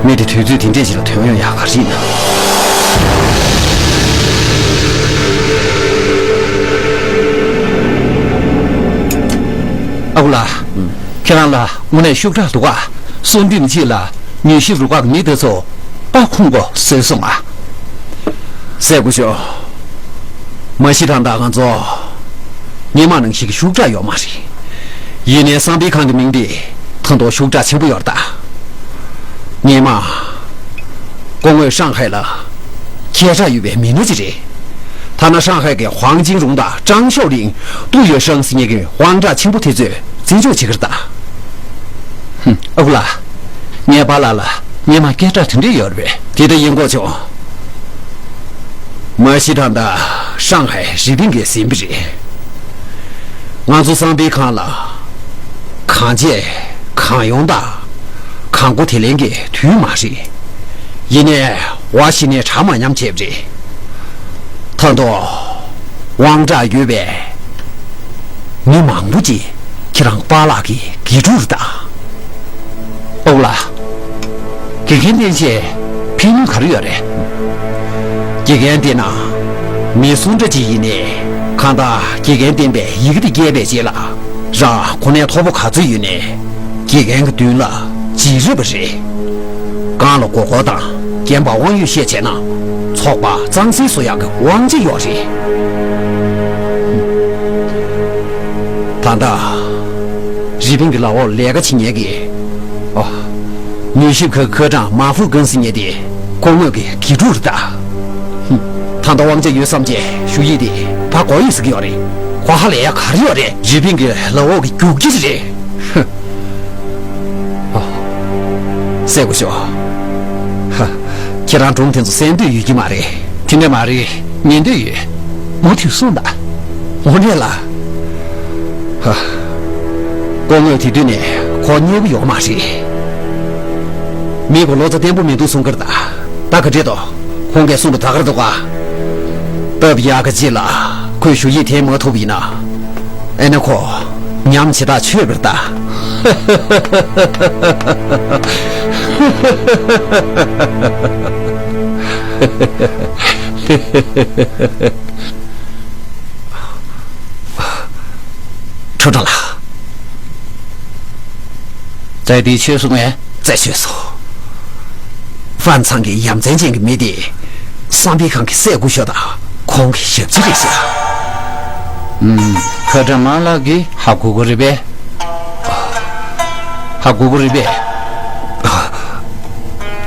མི་དེ་དུས་ཚོད་དེ་འདྲས་ཅིག་ལ་ཐོན་ཡོང་ཡག་ག་རེད་ན། ཨ་ཁུ་ལགས། ཁྱེད་རང་ལ་དངོས་གནས་ཤུགས་དྲག་འདུག་ག་གསོལ་འདེབས་གཅིག་ལ་མྱུལ་ཞིབ་རུ་ཁག་གི་མི་དེ་ཚོ་ད་ཁོང་གོ་ཟེར་སོང་ང་། ཟེར་དགོས་ཤོག་མ་གཞི་ད་ལྟ་ང་ཚོ་སྔོན་མ་ནང་བཞིན་གྱི་ཤུགས་དྲག་ཡོད་མ་རེད། ཡིན་ནའི་གསང་སྤེལ་ཁང་གི་མིང་དེ་ད་དུང་ཤུགས་དྲག་ཆེན་པོ་ཡོད་རེད་ད། སྔོན་མ། སྐུ་ངོ་ཧྲང་ཧའེ་ལ་སྐད་གྲགས་ཡོད་པའི་མི་སྣ་ཅིག་རེད། ཐ་ན་ཧྲང་ཧའེ་གི་ཧུའང་ཅིན་རུང་དང་ཀྲང་ཤའོ་ལིང་། ཏུའུ་ཡོ་ཧྲང་ཟེར་མཁན་གྱི་དབང་གྲགས་ཆེན་པོ་དེ་ཚོས་བརྩི་འཇོག་བྱེད་ཀྱི་རེད་ད། ཧུམ། ཨ་ཁུ་ལགས། ངའི་པཱ་ལགས་ལ་སྔོན་མ་སྐད་གྲགས་དེ་འདྲ་ཡོད་རེད་པས། དེ་ལྟ་ཡིན་དགོས་བྱུང་། མ་གཞི་ད་ལྟ་ཧྲང་ཧའེ་རི་པིན་གྱི་ཟིན་པ་རེད། ང་ཚོ་གསང་སྤེལ་ཁང་ལ་གང་བྱས་གང་ཡོང་དང་། གང་དགོས་དེ་ལེན་གྱི་དུས་མ་རེད། ཡིན་ནའི་བ་ཞིག་ནས་གྲ་མ་ཉམས་བྱས་པ་རེད། ད་དུང་དབང་གྲགས་ཡོད་པའི་མི་མང་པོ་ཅིག་ཁྱེད་རང་པཱ་ལགས་ཀྱི་དགེ་ཕྲུག་རེད་ད། ཨོ་ལགས། དགེ་རྒན་བསྟེན་ཆེད་ཕན་ནུས་ག་རེ་ཡོད་རེད། དགེ་རྒན་བསྟེན་ན། མི་སུ་འདྲ་ཅིག་ཡིན་ནའི་གང་ལྟར་དགེ་རྒན་བསྟེན་པའི་ཡི་གེ་དེ་བསྐྱལ་བའི་རྗེས་ལ། རང་གོ་གནས་མཐོ་པོ་ག་ཚོད་ཡོད་ནའི་དགེ་རྒན་གྱི་མདུན་ལ་བརྗེད་རིགས་པ་རེད། གང་ལ་མགོ་སྐོར་དང་རྒན་པ་དབང་ཡོད་བཤད་བྱས་ན། ཚོགས་པ་གཙང་སེལ་བཟོ་ཡག་གི་དབང་ཆ་ཡོད་རེད། ད་ལྟ་རི་པིན་གྱི་ལག་འོག་ལས་ཀ་བྱེད་མཁན་གྱི། ཨོ། མྱུལ་ཞིབ་ཁང་ཁང་ཁྲང་མ་ཧྥུ་ཀུན་ཟེར་མཁན་དེ་སྐུ་ངོ་གི་དགེ་ཕྲུག་རེད་ད། ཧུམ། ད་ལྟ་དབང་ཆ་ཡོད་བསམ་བྱས་ཞུ་ཡིག་དེ་ཕར་དགོས་ཡོད་ཟེར་གྱི་ཡོད་རེད། ཁོ་ཧ་ལས་ཡག་ག་རེ་ཡོད་རེད། རི་པིན་གྱི་ལག་འོག་གི་རྒྱུག་ཁྱི་རེད། ཧུམ། ཨོ། སྲས་སྐུ་ཞབས། ཧ། ཁྱེད་རང་སྒྲུང་དེ་ཚོ་གསན་འདོད་ཡོད་ཀྱི་མ་རེད། དེ་འདྲ་མ་རེད། ཉན་འདོད་ཡོད། མུ་མཐུད་གསུངས་དང་། དངོས་གནས་ལ། ཧ། སྐུ་ངོ་དེ་དུས་ནས་ཁོ་མཉེས་པོ་ཡོད་མ་རེད། མི་གི་བློ་རྩ་བརྟན་པོ་མི་འདུག་གསུང་གི་རེད་ད། ད་ག་འདྲས་འདུག་ཁོང་གིས་གསུང་དུ་ད་ག་རེ་འདུག་ག་སྟབས་ཡག་གི་རྗེས་ལ་ཁོས་ཞུ་ཡིག་འཐེན་མ་ཐུབ་པ་ཡིན་ན། ཨེ་ན་ཁོ་ཉམས་ཆེ་ཐག་ཆོད་པར་ལྟ། ཁྲོ་ཁྲོ་ལགས། རྩད་དེ་ཆོད་སོང་ངས། རྩད་ཆོད་སོང་། ཧྥན་ཚང་གི་ཡ་མཚན་ཅན་གྱི་མི་དེ། གསང་སྤེལ་ཁང་གི་སྲས་སྐུ་ཞབས་དང་ཁོང་གི་ཞབས་ཕྱི་རེད་ཤག་ཨུམ། ཁ་བྲལ་མ་ལགས་ཀྱིས་ཧ་གོ་གི་རེད་པས། ཧ་གོ་གི་རེད་པས།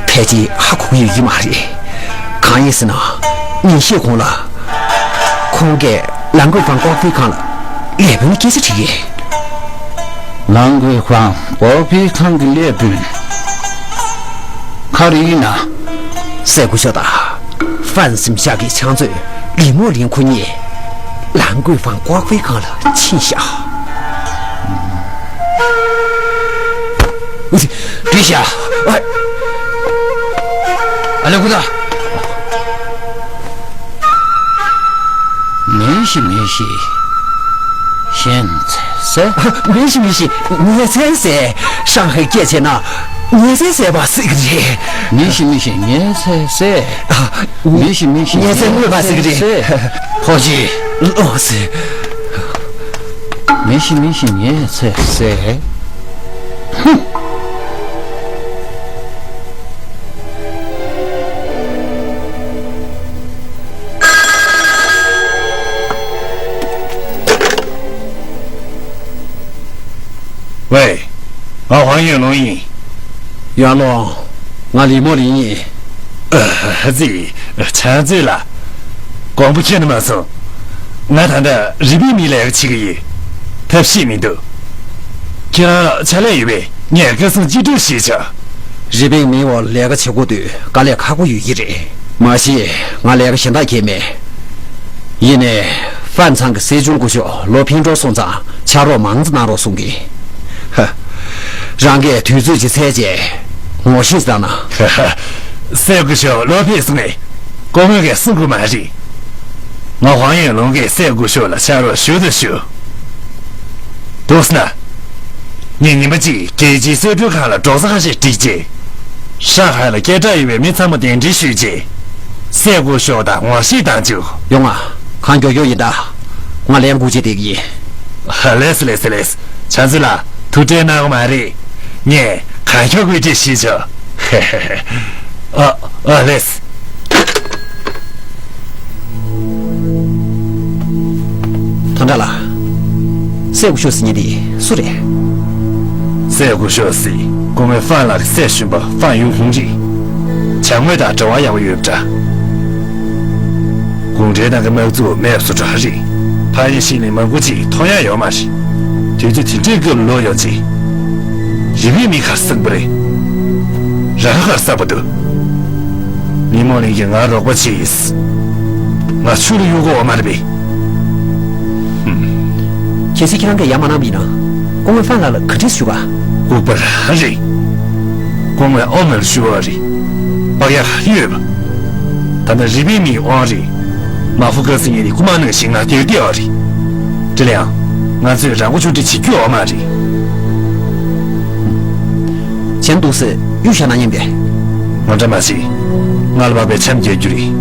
ཕལ་ཆེར་ཧ་གོ་གི་ཡོད་ཀྱི་མ་རེད། གང་ཡིན་ཟེར་ན། ཉིན་ཤས་གོང་ལ། ཁོང་གིས་ལང་ཀུའི་ཧྥང་ཀོག་ཕིའི་ཁང་ལ་ལས་དཔོན་སྐད་ཆ་དྲིས་ཡོད། ལང་ཀུའི་ཧྥང་ཀོག་ཕིའི་ཁང་གི་ཀླད་དོན་ག་རེ་ཡིན་ན། སྲས་སྐུ་ཞབས་དང་ཧྥན་གཟིམ་ཤག་གི་ཕྱག་མཛོད་ལི་མོ་ལིན་ཁོ་གཉིས་ལང་ཀུའི་ཧྥང་ཀོག་ཕིའི་ཁང་ལ་ཕྱིན་ཤག་འདི་ཤག་ཨ། ཨ་ལེ་ཁུ་ད། མི་ཤི་མི་ཤི། ཞེན་ཚེ་ཟེར། མི་ཤི་མི་ཤི། ཉལ་ཚེ་ཟེར། ཧྲང་ཧའེ་སྐད་བྱས་ན། ཉལ་ཚེ་ཟེར་བ་ཟེར་གི་རེད། མི་ཤི་མི་ཤི་ཉལ་ཚེ་ཟེར། མི་ཤི་མི་ཤི་ཉལ་ཚེ་ཉལ་ཚེ་ངུས་པ་ཟེར་གི་རེད། ཟེར། ཕོ་ཅི། ལོ་ཟེར། མི་ཤི་མི་ཤི་ཉལ་ཚེ་ཟེར། ཧུམ། ཝེ། ང་ཧོང་ཡོན་ལུང་ཡིན། ཡོན་ལུང་། ང་ལི་མོ་ལིན་ཡིན། ཨ་ཙི། ཆང་ཙི་ལ། དགོངས་པ་ཁྱོན་ནས་མ་ཚོམས། ང་ད་ལྟ་རི་པིན་མི་ལ་ཡག་བྱེད་ཀྱི་ཡིན། ཐབས་ཤེས་མི་འདུག་ཁྱེད་རང་ལ་ཕྱག་ལས་ཡོད་པས་ངས་ཁ་སང་ཅི་སྒྲུབ་ཞུས་ཆོག་རི་པིན་མི་འོག་ལས་ཀ་བྱེད་དགོས་དུས་དཀའ་ལས་ཁག་པོ་ཡོད་ཀྱི་རེད། མ་གཞི་ང་ལས་ཀ་གཞན་དག་བྱས་མེད། ཡིན་ནའི། ཧྥན་ཚང་གི་སྲིད་སྐྱོང་སྐུ་ཞབས་ལོ་ཕིང་ཀྲོ་སོང་ཙང་ཕྱག་རོགས་མང་ཙམ་གནང་རོགས་གསུང་གི། ཧ། རང་གིས་དུས་ཚོད་ཅིག་འཚོལ་རྗེས་ངོ་ཤེས་བཏང་ན། ཧ་ཧ། སྲས་སྐུ་ཞབས་ལོ་ཕེབས་སོང་ངས། སྐུ་ངོ་གིས་གསུང་དགོས་མ་རེད། ང་ཧོང་ཡོན་ལུང་གིས་སྲས་སྐུ་ཞབས་ལ་ཕྱག་རོགས་ཞུ་དང་ཞུ། འདུག་ཟེར་ན། ངས་ཉིན་མ་གཅིག་རྒྱལ་སྤྱིའི་གསོལ་མགྲོན་ཁང་ལ་འགྲོ་ས་ཁ་ཤས་བསྒྲིགས་རྗེས། ཧྲང་ཧའེ་ལ་སྐད་གྲགས་ཡོད་པའི་མི་ཚང་མ་གདན་འདྲེན་ཞུས་རྗེས། སྲས་སྐུ་ཞབས་དང་ངོ་ཤེས་བཏང་བཅུག་ཡོང་ང་། གང་མགྱོགས་མགྱོགས་ཡིན་ད། ང་ལན་སྒུག་བྱས་བསྡད་ཀྱི་ཡིན། ལེས་ལེས་ལེས། ཆང་ཙི་ལགས་ཐུགས་ཁྲལ་གནང་དགོས་མ་རེད། ངས་གང་མགྱོགས་བཀོད་སྒྲིག་ཞུས་ཆོག་ཨ། ཨ་ལེས། ཐང་ཀྲ་ལགས། སྲས་སྐུ་ཞབས་ཟེར་མཁན་དེ་སུ་རེད། སྲས་སྐུ་ཞབས་ཟེར། སྐུ་ངོ་ཧྥང་ལགས་ཀྱི་སྲས་གཞོན་པ་ཧྥང་ཡུང་ཧུང་རེད། བྱ་དངོས་དང་འབྲེལ་བ་ཡག་པོ་ཡོད་པ་འདྲ། གུང་ཁྲན་ཏང་གི་དམག་འཛུགས་མེད་པ་བཟོ་གྲྭ་རེད། ཕ་ཡུལ་ཞིག་ནས་མང་པོ་ཅིག་མཐོང་ཡག་ཡོད་མ་རེད། དུས་ཚོད་དེ་འདྲའི་སྐབས་ལོག་ཡོང་རྗེས། རི་བོའི་མི་ག་རེ་བསགས་པ་རེད། རང་ག་རེ་བསགས་པ་འདུག་མི་རྨོངས་གླིང་གིས་ང་རོགས་པ་བྱས་ཡིན། ང་ཆུ་ལ་གཡུག་དགོས་པ་མ་རེད་པས། གལ་སྲིད་ཁྱེད་རང་གིས་ཡ་མ་བླངས་པ་ཡིན་ན། སྐུ་ངོ་ཧྥང་ལགས་ལ་ག་འདྲས་ཞུ་ག་ལྐུགས་པ་རང་རེད། སྐུ་ངོ་ཨོ་མོན་ཞུ་བ་རེད། བག་ཡ་ཡོད་པ། ད་ལྟ་རི་པིན་མིའི་དབང་རེད། མ་ཧྥུ་ཀ་སི་ཉིད་ནི་རྐུ་མ་ནང་བཞིན་ང་དེར་བལྟས་པ་རེད། དེ་ལ་ཡང་། ང་ཚོས་རང་མགོ་ཆུང་འདྲི་བྱེད་རྒྱུ་ཡོད་མ་རེད། ཆེན་འདུག་སེ་གཡུག་བཞག་ན་སྙམ་པས། ངོ་འདྲ་མ་བྱེད། ང་ལ་བབས་པའི་འཆམ་རྒྱག་རྒྱུ་རེད།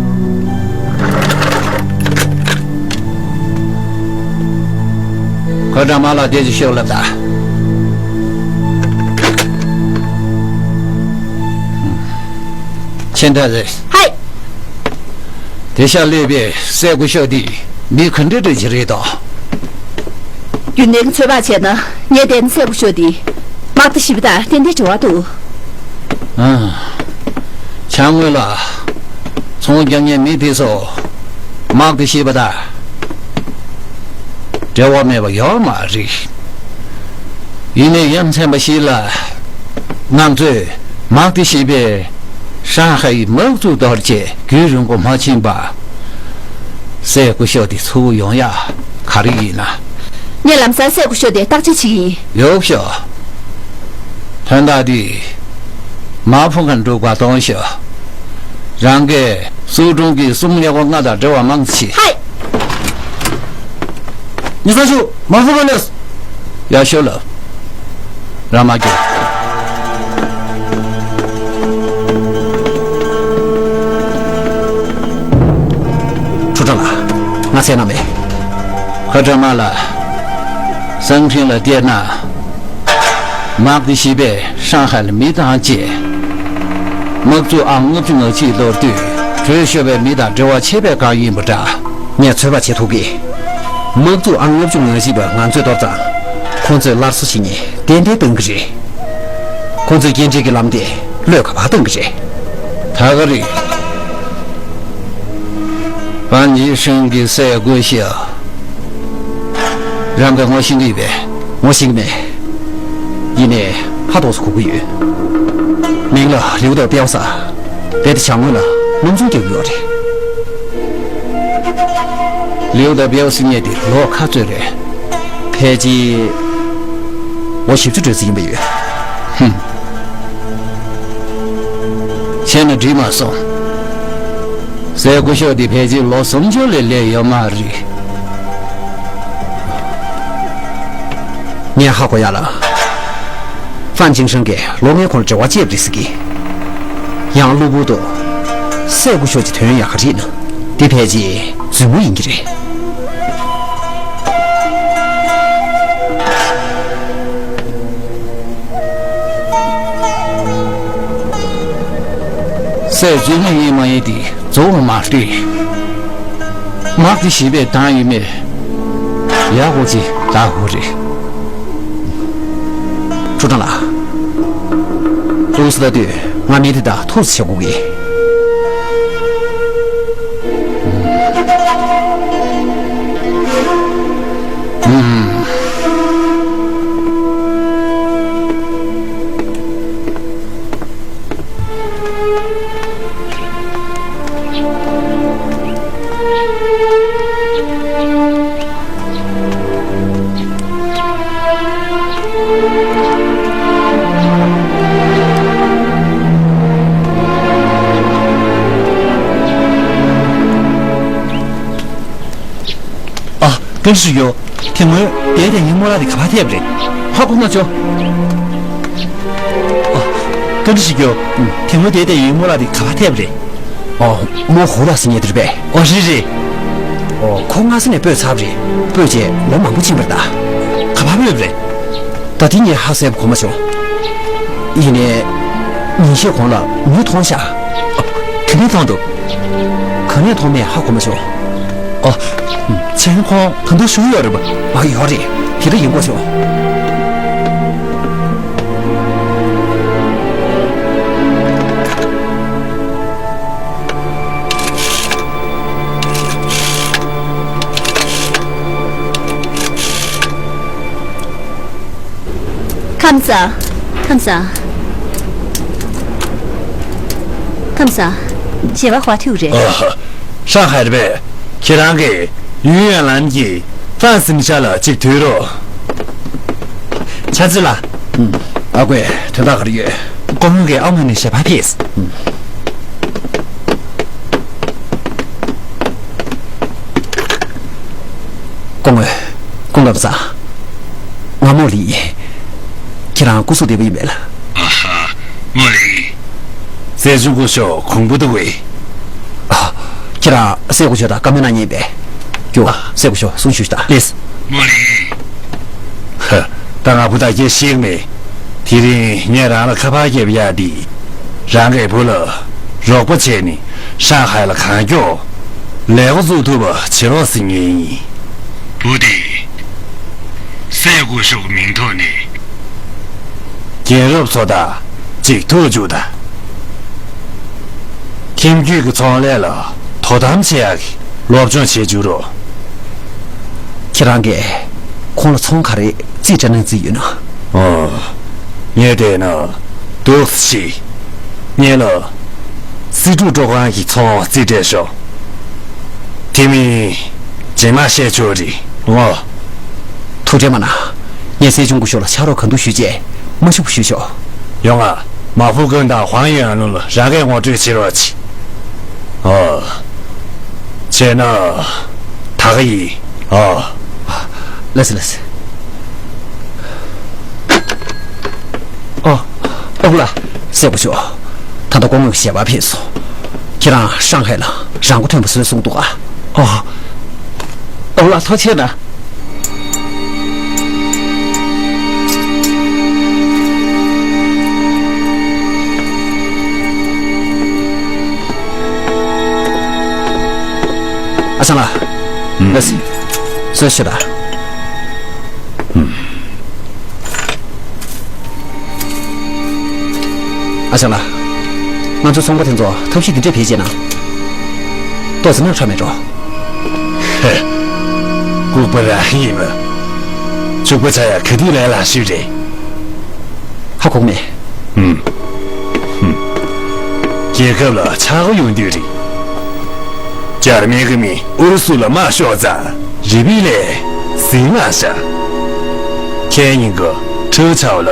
ཁོ་འདྲ་མ་ལ་བདེ་ཅིག་ཤོག་ལབ་ད། ཆེན་འདྲ་རེད། ཧའི། དེ་ཤ་ལས་པའི་སྲས་སྐུ་ཞབས་འདི་མི་ག་འདྲ་འདྲ་ཅིག་རེད་དོ། རྒྱུན་ལྡན་ཚོད་དཔག་བྱས་ན་ངས་བལྟས་ན་སྲས་སྐུ་ཞབས་འདི་དམག་སྡེ་བཞི་པ་དང་ཏན་ཏན་འབྲེལ་བ་འདུག་ཨ། བྱ་དངོས་ལ་ཚོང་རྒྱག་མཁན་མི་དེ་ཚོ་དམག་སྡེ་བཞི་པ་དང་འབྲེལ་བ་མེད་པ་ཡོད་མ་རེད། ཡིན་ནའི་ཡ་མཚན་པ་ཞིག་ལ་ང་ཚོས་དམག་སྡེ་བཞི་པས་ཧྲང་ཧའེ་དམག་འཛུགས་གཏོར་རྗེས་རྒྱུན་རིང་པོ་མ་ཕྱིན་པ། སྲས་སྐུ་ཞབས་དེ་ཚུར་ཡོང་ཡག་ག་རེ་ཡིན་ན། ངས་ལམ་སང་སྲས་སྐུ་ཞབས་དེ་བརྟག་དཔྱད་བྱེད་ཀྱི་ཡིན། ཡོད་ཤག་དོན་དག་འདི་མ་ཕུ་ཁ་འགྲུག་པ་གཏོང་ཤག་རང་གིས་སུའུ་ཀྲུང་གི་གསུམ་ཉེ་བ་ལྔ་དང་འབྲེལ་བ་མང་ཆེ། ཧའི། མི་ཚང་ཞུ་མ་ཕུ་ཁ་ལས། ཡ་ཤོ་ལབ། ར་མ་གི། ཁྲུ་ཁྲ་ལ། ང་ཚེ་ན་མེད། ཁ་ཁྲ་མ་ལ། སང་ཕིང་ལ་བལྟས་ན། དམག་སྡེ་བཞི་པས་ཧྲང་ཧའེ་ལ་མི་བཏང་རྗེས། དམག་འཛུགས་ཨང་ལྔ་བཅུ་ང་གཅིག་གློད་དུས་བྲོས་ཤོར་བའི་མི་དང་འབྲེལ་བ་ཆད་པའི་སྒང་ཡིན་པ་འདྲ། ངས་ཚོད་དཔག་བྱེད་ཐུབ་ཀི། དམག་འཛུགས་ཨང་ལྔ་བཅུ་ང་གཅིག་པ་ང་ཚོས་གཏོར་ཙང་། ཁོང་ཚོས་སླར་གསོ་བྱེད་མཁན་ཏན་ཏན་བཏང་གི་རེད། ཁོང་ཚོས་སྐྱེལ་འདྲེན་གྱི་ལམ་དེ་བློས་ག་པར་བཏང་གི་རེད། ད་ག་རེད། ཧྥན་ཡི་ཧྲིན་གྱི་སྲས་སྐུ་ཞབས། རང་གིས་ངོ་ཤེས་ཀྱི་ཡོད་པས། ངོ་ཤེས་ཀྱི་མེད། ཡིན་ནའི་ཧ་ཏོག་ཙམ་གོ་གི་ཡོད། མིང་ལ་ལིའུ་དང་པེའོ་ས། རྦད་དེ་བྱ་དངོས་ལ་སྣུམ་ཚོང་རྒྱག་གི་ཡོད་རེད། ལིའུ་དང་པེའོ་སི་གཉིས་དེ་ལོ་ཁ་རྩོད་རེད། ཕལ་ཆེར་ལོ་བཞི་བཅུ་འགྲོ་ས་ཡིན་པ་ཡོད། ཧུམ། བྱས་ན་འགྲིག་མ་སོང་། སྲས་སྐུ་ཞབས་འདི་ཕལ་ཆེར་ལོ་སུམ་ཅུ་ལས་སླེབས་ཡོད་མ་རེད། ངས་ཧ་གོ་ཡག་ལ། ཧྥན་ཅིང་ཧྲེང་གིས་ལོ་ལྔའི་གོང་ལ་འབྲེལ་བ་བཅད་པ་རེད་ཟེར་གི། ཡང་གློ་བུར་དུ། སྲས་སྐུ་ཞབས་ཀྱི་དོན་ཡག་ག་རེད་ན། འདི་ཕལ་ཆེར་རྫུན་མ་ཡིན་གྱི་རེད། སྲས་རྫུན་མ་ཡིན་མ་ཡིན་དེ་རྫོགས་མ་སྟེ། དམག་སྡེ་བཞི་པས་བཏང་ཡོད་མེད། ཡག་པོ་ཅིག་ལྟ་དགོས་རེད། ཁྲུ་ཁྲང་ལགས། ཏུང་སི་ལྟ་དུས་ང་མི་དེ་དག་ཐུགས་སུ་ཆེ་དགོས་ཀྱི། ཨུམ། ཨ། བཀའ་འདྲི་ཞུ་རྒྱུ། དེ་སྔོན་དེའི་དེ་ཉིན་རྨོ་ལགས་དེ་ག་པར་ཐེབས་རེད། ཧ་གོ་མ་བྱུང་། ཨ། བཀའ་འདྲི་ཞུ་རྒྱུ། དེ་སྔོན་དེའི་དེ་ཉིན་རྨོ་ལགས་དེ་ག་པར་ཐེབས་རེད། ཨོ། རྨོ་ཧུ་ལགས་ཟེར་མཁན་དེ་རེད་པས། ཨོ་རེད་རེད། ཨོ་ཁོ་སྔ་ས་ནས་སྤོས་ཚར་བ་རེད། སྤོས་བྱས་ལོ་མང་པོ་ཕྱིན་པ་རེད་ད། ག་པར་སྤོས་པ་རེད། ད་དེ་ངས་ཧ་གསལ་པོ་གོ་མ་བྱུང་། ཡིན་ནའི། ཉིན་ཤས་གོང་ལ་མུ་མཐོང་ཤག་ག་ནས་མཐོང་འདུག་ག་ནས་མཐོང་མེད་ཧ་གོ་མ་བྱུང་། ཨ། ཆེན་ཁོང་ད་དུང་བཞུགས་ཡོད་རེད་པ། ཨ་ཡོད་རེད། དེ་འདྲ་ཡིན་དགོས་བྱུང་། ཁམས་བཟང་། ཁམས་བཟང་། ཁམས་བཟང་། བྱེས་པ་ཧྭ་ཐིའུ་རེད། ཨ། ཧྲང་ཧའེ་རེད་པས། ཁྱེད་རང་གིས་ཡུན་ཡོན་ལན་གྱི་ཧྥན་སིང་ཤ་ལ་གཅིག་ཐུག་རོགས། ཆ་ཙི་ལ། ཨ་ཁུས་དོན་དག་ག་རེ་ཡོད། ཀོང་ཡུང་གིས་ཨའོ་མོན་ནས་ཞལ་པར་ཕུལ། སྐུ་ངོ། སྐུ་ངོ་པ་ཚ། ང་མོ་ལི་ཡིན། ཁྱེད་རང་སྐུ་གཟུགས་བདེ་པོ་ཡིན་པས་ལགས། ཨ་ཧ། མོ་ལི། སྲས་ཆུང་སྐུ་ཞབས་གོང་བུ་འདུག་གས། ཨ། ཁྱེད་རང་སྲས་སྐུ་ཞབས་དང་བཀའ་མོལ་གནང་མཁན་ཡིན་པས། རྒྱུགས། སྲས་སྐུ་ཞབས་གསུང་ཞུ་ཞུ་དང་། ལགས། མོ་ལི། ཧ། ད་ང་བུ་དང་སྐད་ཤེས་མེད། དེ་རིང་ངས་རང་ལ་ཁ་པར་བརྒྱབ་ཡག་འདི། རང་གི་བུ་ལ་རོགས་པ་བྱས་ནས་ཧྲང་ཧའེ་ལ་གང་མགྱོགས་ལས་ཀ་བཙུགས་ཐུབ་པ་བྱེད་རོགས་ཟེར་མཁན་ཡིན། བུ་དེ། སྲས་སྐུ་ཞབས་ཀྱི་མིང་ཐོག་ནས་རྒན་རབས་ཚོ་དང་གཅིག་ཐུག་བཅུག་དང་། ཁྱིམ་རྒྱུད་ཀྱི་ཚོང་ལས་ལ་དོ་དམ་བྱེད་ཡག་གི་སློབ་སྦྱོང་བྱེད་བཅུག་རོགས། ཁྱེད་རང་གིས་ཁོང་ལ་ཚོང་ག་རེ་རྩིས་སྤྲད་གནང་རྩིས་ཡོད་ན། ཨོ། ངས་བལྟས་ན་འདུག་སེ་བྱེད། ངེད་ལ་སེ་འབྲུག་སྤྲོ་ཁང་གི་ཚོང་རྩིས་སྤྲད་ཤོག། དེ་མིན་རྗེས་མ་བཤད་ཆོག་རེད། ཨོ། ཐུགས་ཁྲལ་མ་གནང་། ངས་སྲས་ཆུང་སྐུ་ཞབས་ལ་ཕྱག་རོགས་གང་ཐུབ་ཞུ་བྱས་མ་ཞུ་བ་ཞུ་ཤོག། ཡོང་ང་། མ་ཧྥུ་ཀུན་དང་ཧུང་ཡོན་ལུན་ལ་རང་གིས་ངོ་སྤྲོད་བྱེད་རོགས་གྱིས། ཨོ། བྱས་ན། ད་ག་ཡིན། ཨོ། ལགས་སོ་ལགས་སོ། ཨོ། ཨོ་ལགས། སྲས་སྐུ་ཞབས། ད་ལྟ་སྐུ་ངོ་ཞལ་པར་ཕེབས་སོང་། ཁྱེད་རང་ཧྲང་ཧའེ་ལ་རང་མགོ་ཐོན་པ་བཟོས་གསུངས་འདུག་ག། ཨོ། ཨོ་ལགས། ཐུགས་རྗེ་གནང་། ཨ་ཞང་ལགས། ཨུམ། ལགས་སེ། གསོལ་ཞུ་དང་། ཨུམ། ཨ་ཞང་ལགས། ང་ཚོའི་ཚོང་པ་དེ་ཚོ་ཐབས་ཤེས་འདི་འདྲས་བེད་སྤྱད་ན། ཏོག་ཙམ་ནང་ཁྲ་མེད་འགྲོ། ཧེ། ལྐུགས་པ་རང་ཡིན་མོད། ཕྱུག་པོ་ཆགས་ཡག་ག་དུས་ལས་སླ་ཤོས་རེད། ཧ་གོ་གི་མེད། ཧུམ། ཧུམ། རྒྱལ་ཁབ་ལ་ཆག་སྒོ་ཡོང་དུས་རེད། འཇར་མན་གྱི་མི་ཨུ་རུ་སུ་ལ་དམག་ཤོར་ཙང་། རི་པིན་ལས་ཟིང་ལངས་ཤག། ཁེ་ཉིན་གྱི་ཁྲའུ་ཆའོ་ལ།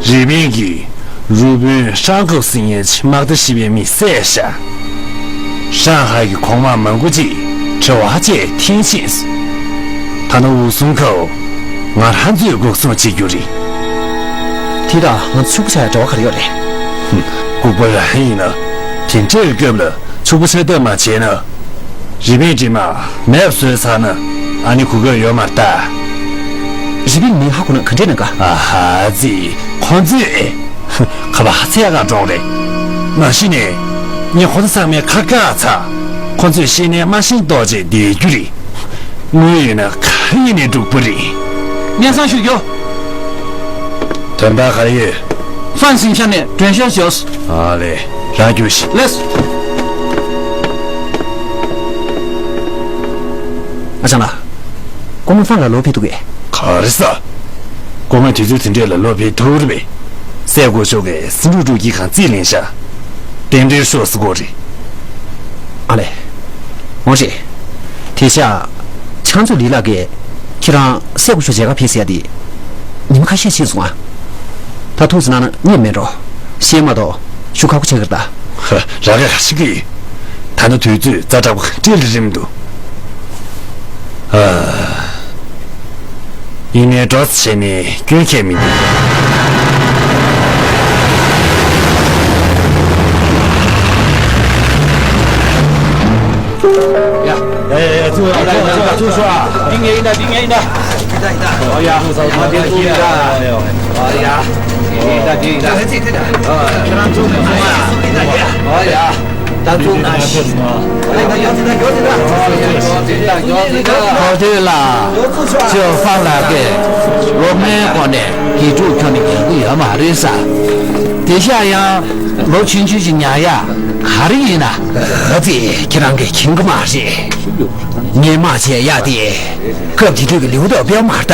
རི་པིན་གྱིས་རུ་དཔོན་ཧྲང་ཀོ་ཟེར་མཁན་ཅིག་དམག་སྡེ་བཞི་པའི་མི་བསད་ཤག། ཧྲང་ཧའེ་གི་གོང་མ་མང་པོ་ཅིག་དྲི་བ་བཅས་འཐེན་ཕྱིན་སོང་། ད་ནི་འུ་ཟུང་ཁའོ། ང་རང་ཚོས་འགོག་སྲུང་བྱེད་རྒྱུ་རེད། དེ་དང་ང་ཚོ་ཕྱུག་པོ་ཆགས་ཡ་འབྲེལ་བ་ག་རེ་ཡོད་རེད། ཧུམ། ལྐུགས་པ་རང་ཡིན་ན། དེ་འདྲའི་སྐབས་ལ་ཕྱུག་པོ་ཆགས་ཐབས་མ་བྱས་ན། རི་པིན་འདྲེ་དམག་མེད་པ་བཟོས་ཚར་ན། ཨ་ནི་གོ་སྐབས་ཡོད་མ་རེད་ད། རི་པིན་མིང་ཧ་གོ་ན་ག་འདྲས་གནང་ག། ཨ་ཧ་ཙི། ཁོ་ཚོས་ཨེ། ཁ་པར་ཧ་ཚད་ག་འགྲོ་རེད། མ་གཞི་ནས་ངས་ཁོ་ཚོ་ཚང་མའི་ཁ་བཀག་ཚར། ཁོ་ཚོས་ཤེས་ནས་མ་ཤེས་མདོག་བྱས་བསྡད་རྒྱུ་རེད། དངུལ་ཡོད་ན་ག་ཡིན་ནས་འགྲུབ་པ་རེད། སྙན་སེང་ཞུ་རྒྱུ། དོན་དག་ག་རེ་ཡོད། ཧྥན་སིང་ཤ་ནས་མགྲོན་ཤོག་བྱོས། ཨ་ལས། རང་རྒྱུགས་ཤིག། ལགས་སོ། ཨ་ཅག་ལགས། སྐུ་ངོ་ཧྥང་ལགས་ལོག་ཕེབས་འདུག་གས། ག་རེ་ཟ། སྐུ་ངོ་དུས་ཚོད་དེ་འདྲས་ལ་ལོག་ཕེབས་ཐུབ་རེད་པས། སྲས་སྐུ་ཞབས་ཀྱིས་སེ་འབྲུག་འབྲུག་སྐྱིད་ཁང་རྩིས་ལེན་ཤག། རྟེན་འབྲེལ་ཤོག་ཟེར་གོ་རེད། ཨ་ལས། འོ་རེད། དེ་ཤག། ཕྱག་མཛོད་ལི་ལགས་ཀྱིས་ཁྱེད་རང་སྲས་སྐུ་ཞབས་མཇལ་ཁ་ཕེབས་ཟེར་ཡ་དེ། ཉི་མ་ཁ་ཤས་ཕྱིན་སོང་ང་། ད་ཐུགས་སུ་གནང་ན་རྙེད་མེད་འགྲོ། ཤེས་མ་གཏོགས་ཞུ་ཁག་པོ་ཆགས་ཀྱི་རེད་ད། ཧ། ར་ག་ག་ཤི་གི། ད་ནི་དུས་ཚོད་ཛ་དྲག་པོ་ཏིལ་རིམ་འདུག། ཨ། ཡིན་ནའི་འགྲོ་ས་བྱས་ནས་སྐྱོན་ཁྱད་མི་འདུག། ཡ། ཡ་ཡ་ཡ། ཚུར་ཤོག། ཚུར་ཤོག། འདི་ངའི་ཡིན་ད། འདི་ངའི་ཡིན་ད། ཡིན་ད་ཡིན་ད། ཨོ་ཡ། ང་དེ་ཚུར་ཡིན་ད། ཨོ་ཡ། འདི་ཡིན་ད། འདི་ཡིན་ད། ཨོ་ཡ། ཁྱེད་རང་ཚུར་མ་སོང་ང་། ཨོ་ཡ། ད་ཚུར་ན་ཤི། ཨོ་ཡ། ཡོད་ཟིན་ད། ཡོད་ཟིན་ད། ཡོད་ཟིན་ད། ཡོད་ཟིན་ད། ཁོ་ཚོས་ལ། ཅོ་ཧྥང་ལགས་ཀྱིས་སློབ་མའི་སྒོ་ནས་དགེ་ཕྲུག་ཁྱོན་ནས་ཡོང་གི་ཡོད་མ་རེད་ས། དེ་ཤག་ཡང་ལོ་ཆུང་ཆུང་ཞིག་ཉར་ཡ་ག་རེ་ཡིན་ན། ཨ་ཙི། ཁྱེད་རང་གིས་མཁྱེན་གི་མ་རེད། ངས་མ་བྱས་ཡ་དེ། སྐབས་དེ་དུས་ཀྱི་ལིའུ་ཏོག་དཔེ་མ་ལྟ།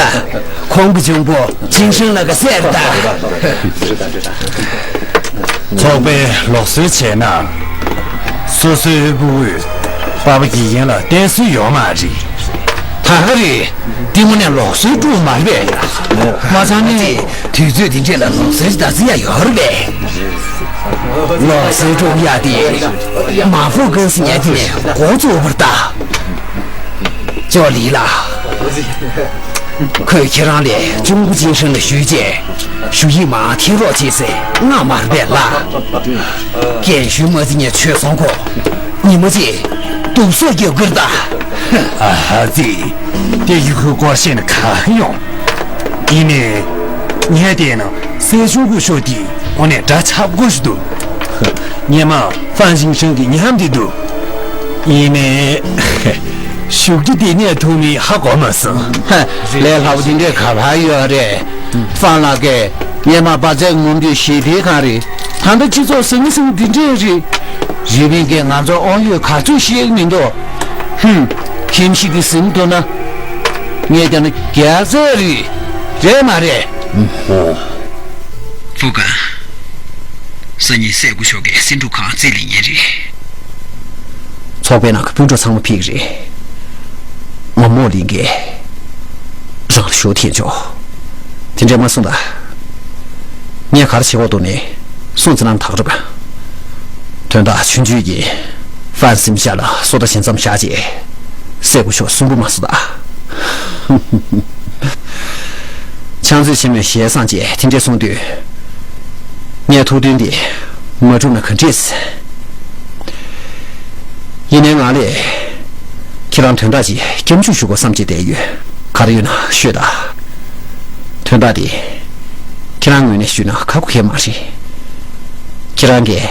ཁོང་གི་གཅུང་པོ་ཅིན་ཧྲིན་ལགས་ཀྱི་སྲས་རེད་ད། ཚོགས་པས་ལུགས་སྲོལ་བྱས་ན། སོ་སོའི་ཕྲུ་གུས་པ་ཕ་དགེ་རྒན་ལ་བསྟེན་སྲོལ་ཡོད་མ་རེད། ད་ག་རེད། གཏི་མུག་ནས་ལུགས་སྲོལ་དཀྲུགས་མ་རེད་པས། མ་ཚང་ནས་དུས་ཚོད་འདི་འདྲས་ལ་ལུགས་སྲོལ་ད་ཚོད་ཡ་ཡོད་རེད་པས། ལུགས་སྲོལ་དཀྲུགས་ཡ་དེ་མ་ཕོ་ཀུན་སི་ཉལ་དེ་ནས་འགོ་བཙུགས་པར་ལྟ། ཅོ་ལི་ལགས། ཁོས་ཁྱེད་རང་ལས་གཅུང་པོ་ཅིན་ཧྲིན་ལ་ཞུས་རྗེས་ཞུ་ཡིག་མར་འཐེན་རོགས་བྱེད་ཟེར་མངགས་མ་རེད་པས་ལགས། རྒན་ཞུས་མ་རྩིས་ངས་ཆོད་སོང་གོ། ཉི་མ་གཅིག་སྡུག་སོ་རྒྱབ་ཀྱི་རེད་ད། ཨ་ཧ་ཙི། དེ་ཡི་ཁུ་སྐོར་ཤེས་ན་གང་ཡོང་། ཡིན་ནའི། ངས་བལྟས་ན་སྲས་ཆུང་སྐུ་ཞབས་དེ་དངོས་གནས་འདྲ་ཆགས་པོ་ཞིག་འདུག་སྔོན་མ་ཧྥན་ཅིན་ཧྲིན་གྱི་ཉམས་དེ་འདུག་ཡིན་ནའི། ཤུགས་ཀྱིས་དེ་ནས་ཐུག་མིན་ཧ་གོ་མ་སོང་། ཧ། ལས་སླ་པོ་དེ་འདྲས་ག་པར་ཡོད་རེད། ཧྥང་ལགས་ཀྱིས་སྔོན་མ་དཔའ་རྩལ་ངོམ་དུས་ཞི་བདེ་གང་རེད། ད་ལྟ་སྤྱི་ཚོགས་ཟང་ངེ་ཟིང་འདི་འདྲས་རེད། རི་པིན་གྱིས་ང་ཚོ་དབང་ཡོད་ག་ཚོད་ཤེས་ཀྱི་མི་འདུག་ཧུམ། ཁྱིམ་གཞིས་འདི་ཟིན་ཐུབ་ན། ངས་ཀྱང་ན་རྒྱལ་རྩེ་རེད། རེད་མ་རེད། ཨོ། ཕུ་ག་སང་ཉིན་སྲས་སྐུ་ཞབས་ཀྱིས་སེ་འབྲུག་ཁང་རྩིས་ལེན་མཁན་རེད། ཚོགས་པའི་ནང་གི་སྤུན་གྲོགས་ཚང་མ་ཕེབས་ཀྱི་རེད། ངོ་མོ་ལིན་གྱིས་རང་ལ་ཞུ་འཐེན་ཆོག་དེ་འདྲས་མ་གསུངས་ད། ངས་ག་རེ་བྱེད་དགོས་འདུག་ནས་གསུངས་ཙི་ནང་ཐག་རེད་པ། དོན་དག་ཆུང་ཆུང་གིས་ཧྥན་སིམ་ཤ་ལ་སོ་ལྟ་བྱེད་མཚམས་བཞག་རྗེས་སྲས་སྐུ་ཞབས་གསོན་པོ་མ་བཟོ་ད། ཕྱག་མཛོད་ཆེན་མོས་ཞལ་བཟང་རྗེས་དེ་འདྲས་གསུངས་དུས། ངས་ཐུགས་འདུན་འདི་མ་འགྲུབ་ན་ག་འདྲས། ཡིན་ནའི་ང་ལས་ཁྱེད་རང་དོན་དག་ཅིག་སྐྱབས་འཇུག་ཞུ་དགོས་བསམ་གྱི་བསྡད་ཡོད། ག་རེ་ཡོད་ན་ཤོད་ད། དོན་དག་འདི་ཁྱེད་རང་ངོས་ནས་ཞུས་ན་ཁག་པོ་གང་ཡང་མ་རེད། ཁྱེད་རང་གིས་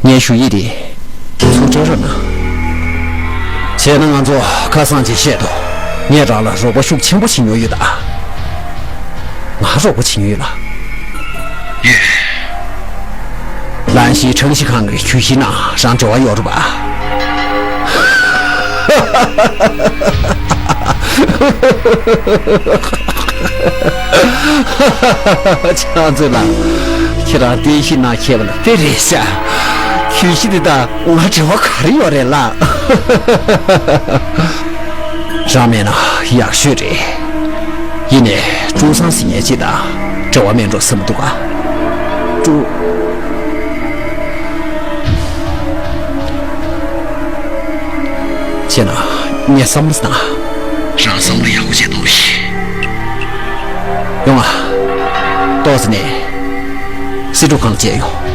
ངའི་ཞུ་ཡིག་འདི་ཚུར་སྤྲད་རོགས་གནང་། བྱས་ན་ང་ཚོ་ཁ་སང་ཅིག་བཤད་དོ། ངས་རང་ལ་རོགས་པ་ཤུགས་ཆེན་པོ་བྱེད་མྱོང་ཡོད་ད། ང་རོགས་པ་བྱེད་མྱོང་ཡོད་ལ། ཡོད། ལན་ཞིག་ཁྲང་ཞི་ཁང་གི་གྱོད་གཞི་ནང་རང་འབྲེལ་བ་ཡོད་རེད་པ། ཕྱག་མཛོད་ལགས། ཁྱེད་རང་བསྟན་བཤིག་གནང་མཁས་པ་ལ་དཔེ་རེད་ཤག་གྱོད་གཞི་འདི་དང་ང་འབྲེལ་བ་ག་རེ་ཡོད་རེད་ལགས། རང་མེད་ན་ཡག་ཤོས་རེད། ཡིན་ནའི་ཀྲུའུ་ཚང་ཟེར་མཁན་ཅིག་དང་འབྲེལ་བ་མེད་འགྲོ་བསམ་འདུག་ག་ཀྲུའུ། བྱས་ན་ངས་བསམ་བློ་བཏང་། རང་བསམ་བློ་ཡག་པོ་བྱས་གཏོང་ཞིག་ཡོང་ང་། ཏོག་ཙམ་ནས་སེ་འབྲུག་ཁང་ལ་མཇལ་ཡོང་།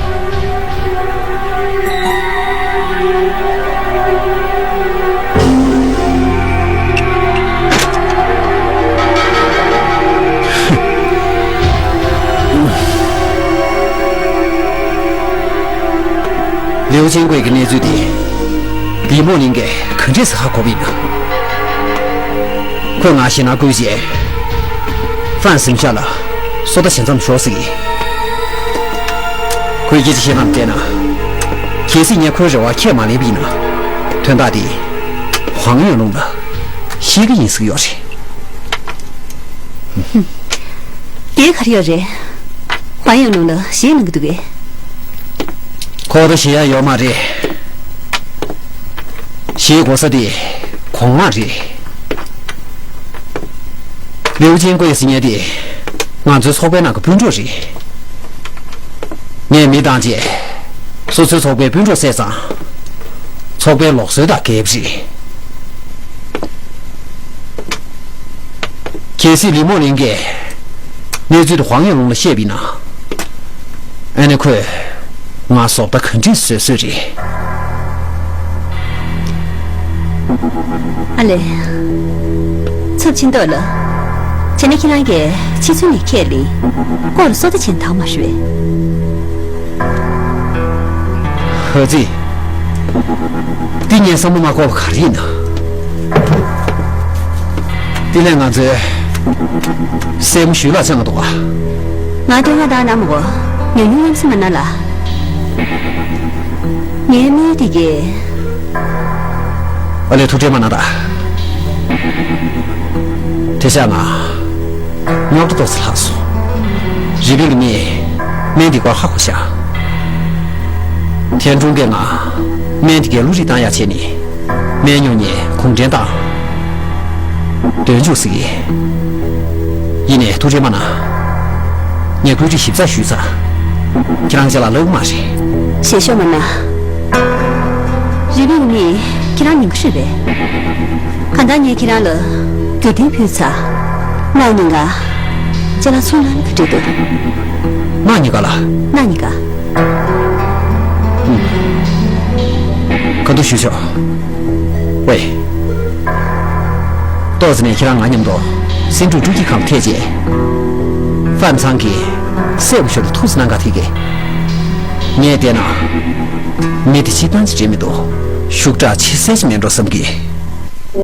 ལིའུ་ཅིན་ཀུའེ་གི་གནས་ཚུལ་དེ་ལི་མོ་ལིང་གིས་ག་འདྲས་སེ་ཧ་གོ་བ་ཡིན་ན། ཁོས་ང་ཞེད་སྣང་སྐུལ་རྗེས་ཧྥན་སིམ་ཤ་ལ་སོ་ལྟ་བྱེད་མཚམས་ཞོག་ཟེར་གི། ཁོས་སྐད་ཆ་བཤད་སྟངས་བལྟས་ན། གལ་སྲིད་ངས་ཁོའི་རེ་བ་ཁས་མ་ལེན་པ་ཡིན་ན། དོན་དག་དེ་ཧུའང་ཡོན་ལུང་ལ་བཤད་གི་ཡིན་ཟེར་གི་ཡོད་རེད། དེ་ག་རེ་ཡོད་རེད། ཧུའང་ཡོན་ལུང་ལ་ཞེད་སྣང་གི་འདུག་གས། ཁོ་ལ་ཞེད་ཡ་ཡོད་མ་རེད། ཞེད་དགོས་ས་དེ་གོང་མ་རེད། ལིའུ་ཅིན་ཀུའེ་ཟེར་མཁན་དེ་ང་ཚོའི་ཚོགས་པའི་ནང་གི་སྤུན་གྲོགས་རེད། ངས་མི་བཏང་རྗེས་སོ་སོའི་ཚོགས་པའི་སྤུན་གྲོགས་བསད་ཙང་། ཚོགས་པའི་ལུགས་སྲོལ་དང་འགལ་བ་རེད། གལ་སྲིད་ལི་མོ་ལིང་གིས་གནས་ཚུལ་དེ་ཧུའང་ཡོན་ལུང་ལ་བཤད་པ་ཡིན་ན། ཨ་ནི་ཁོས་ང་བཟོ་ལྟ་ག་འདྲས་བཟོས་བཟོས་རེད། ཨ་ལས། ཚབ་ཆེན་ཏོ་ལ། བྱས་ན་ཁྱེད་རང་གིས་ཕྱི་ཚུལ་ནས་ཁས་ལེན། ལྐོག་ལ་སོ་ལྟ་བྱས་ནས་བཏང་མ་རེད། ཧ་ཙི། འདི་ངས་བསམ་བློ་མ་འཁོར་བ་ག་རེ་ཡིན་ན། དེ་ལས་ང་ཚོའི་སྲས་མོ་ཞུས་ལགས་བཅར་གི་འདུག་ག་ང་དོན་ལྔ་དང་ནམ་གོ་ཉུང་ཉུང་ཉམས་སུ་མ་ན་ལ། ངའི་མི་དེ་གས། ཨ་ལས་ཐུགས་ཁྲལ་མ་གནང་དང་། དེ་ཤག་ང་རྙོག་དྲ་ཏོག་ཙམ་ལྷག་སོང་། རི་པིན་གྱི་མིས་སྨན་འདི་སྐོར་ཧ་གོ་ཤག། ཐན་ཀྲུང་གིས་ང་སྨན་འདི་གས་བླུ་རིགས་བཏང་ཡག་བྱས་ནས། སྨན་ཉོ་མཁན་གུང་ཁྲན་ཏང་འདོན་འཇུག་ཟེར་གི། ཡིན་ནའི་ཐུགས་རྗེ་མ་གནང་། ངས་བཀོད་སྒྲིག་ཞིབ་ཚགས་ཞུས་ཚར། ཁྱེད་རང་ཅ་ལག་ལབ་མ་རེད། ཞེད་ཤོག་མ་གནང་། རི་པིན་གྱི་མིས་ཁྱེད་རང་ཉན་གི་རེད་པས། གང་ལྟར་ངས་ཁྱེད་རང་ལ་རྒྱུ་རྟེན་ཕུལ་ཚར། གནངས་ཉིན་ཀ་ཅ་ལག་ཚུར་གནང་ན་ག་འདྲ་འདུག། གནངས་ཉིན་ཀ་ལ། གནངས་ཉིན་ཀ། ཁ་ཐུག་ཞུས་ཆོག། ཝེ། ཏོག་ཙམ་ནས་ཁྱེད་རང་ང་མཉམ་དུ་སེང་འབྲུག་སྤྲུལ་སྐྱིད་ཁང་ལ་ཐད་རྗེས། ཧྥན་ཚང་གིས་སྲས་སྐུ་ཞབས་ལ་ཐུགས་སུ་གནང་ག་ཐད་ཀྱི། ངས་བལྟས་ན། མི་དེ་སྤྱིར་བཏང་ཅིག་འདྲ་མི་འདུག། ཤུགས་དྲག་ཆེ་ས་ཞིག་མེད་འགྲོ་བསམ་གི།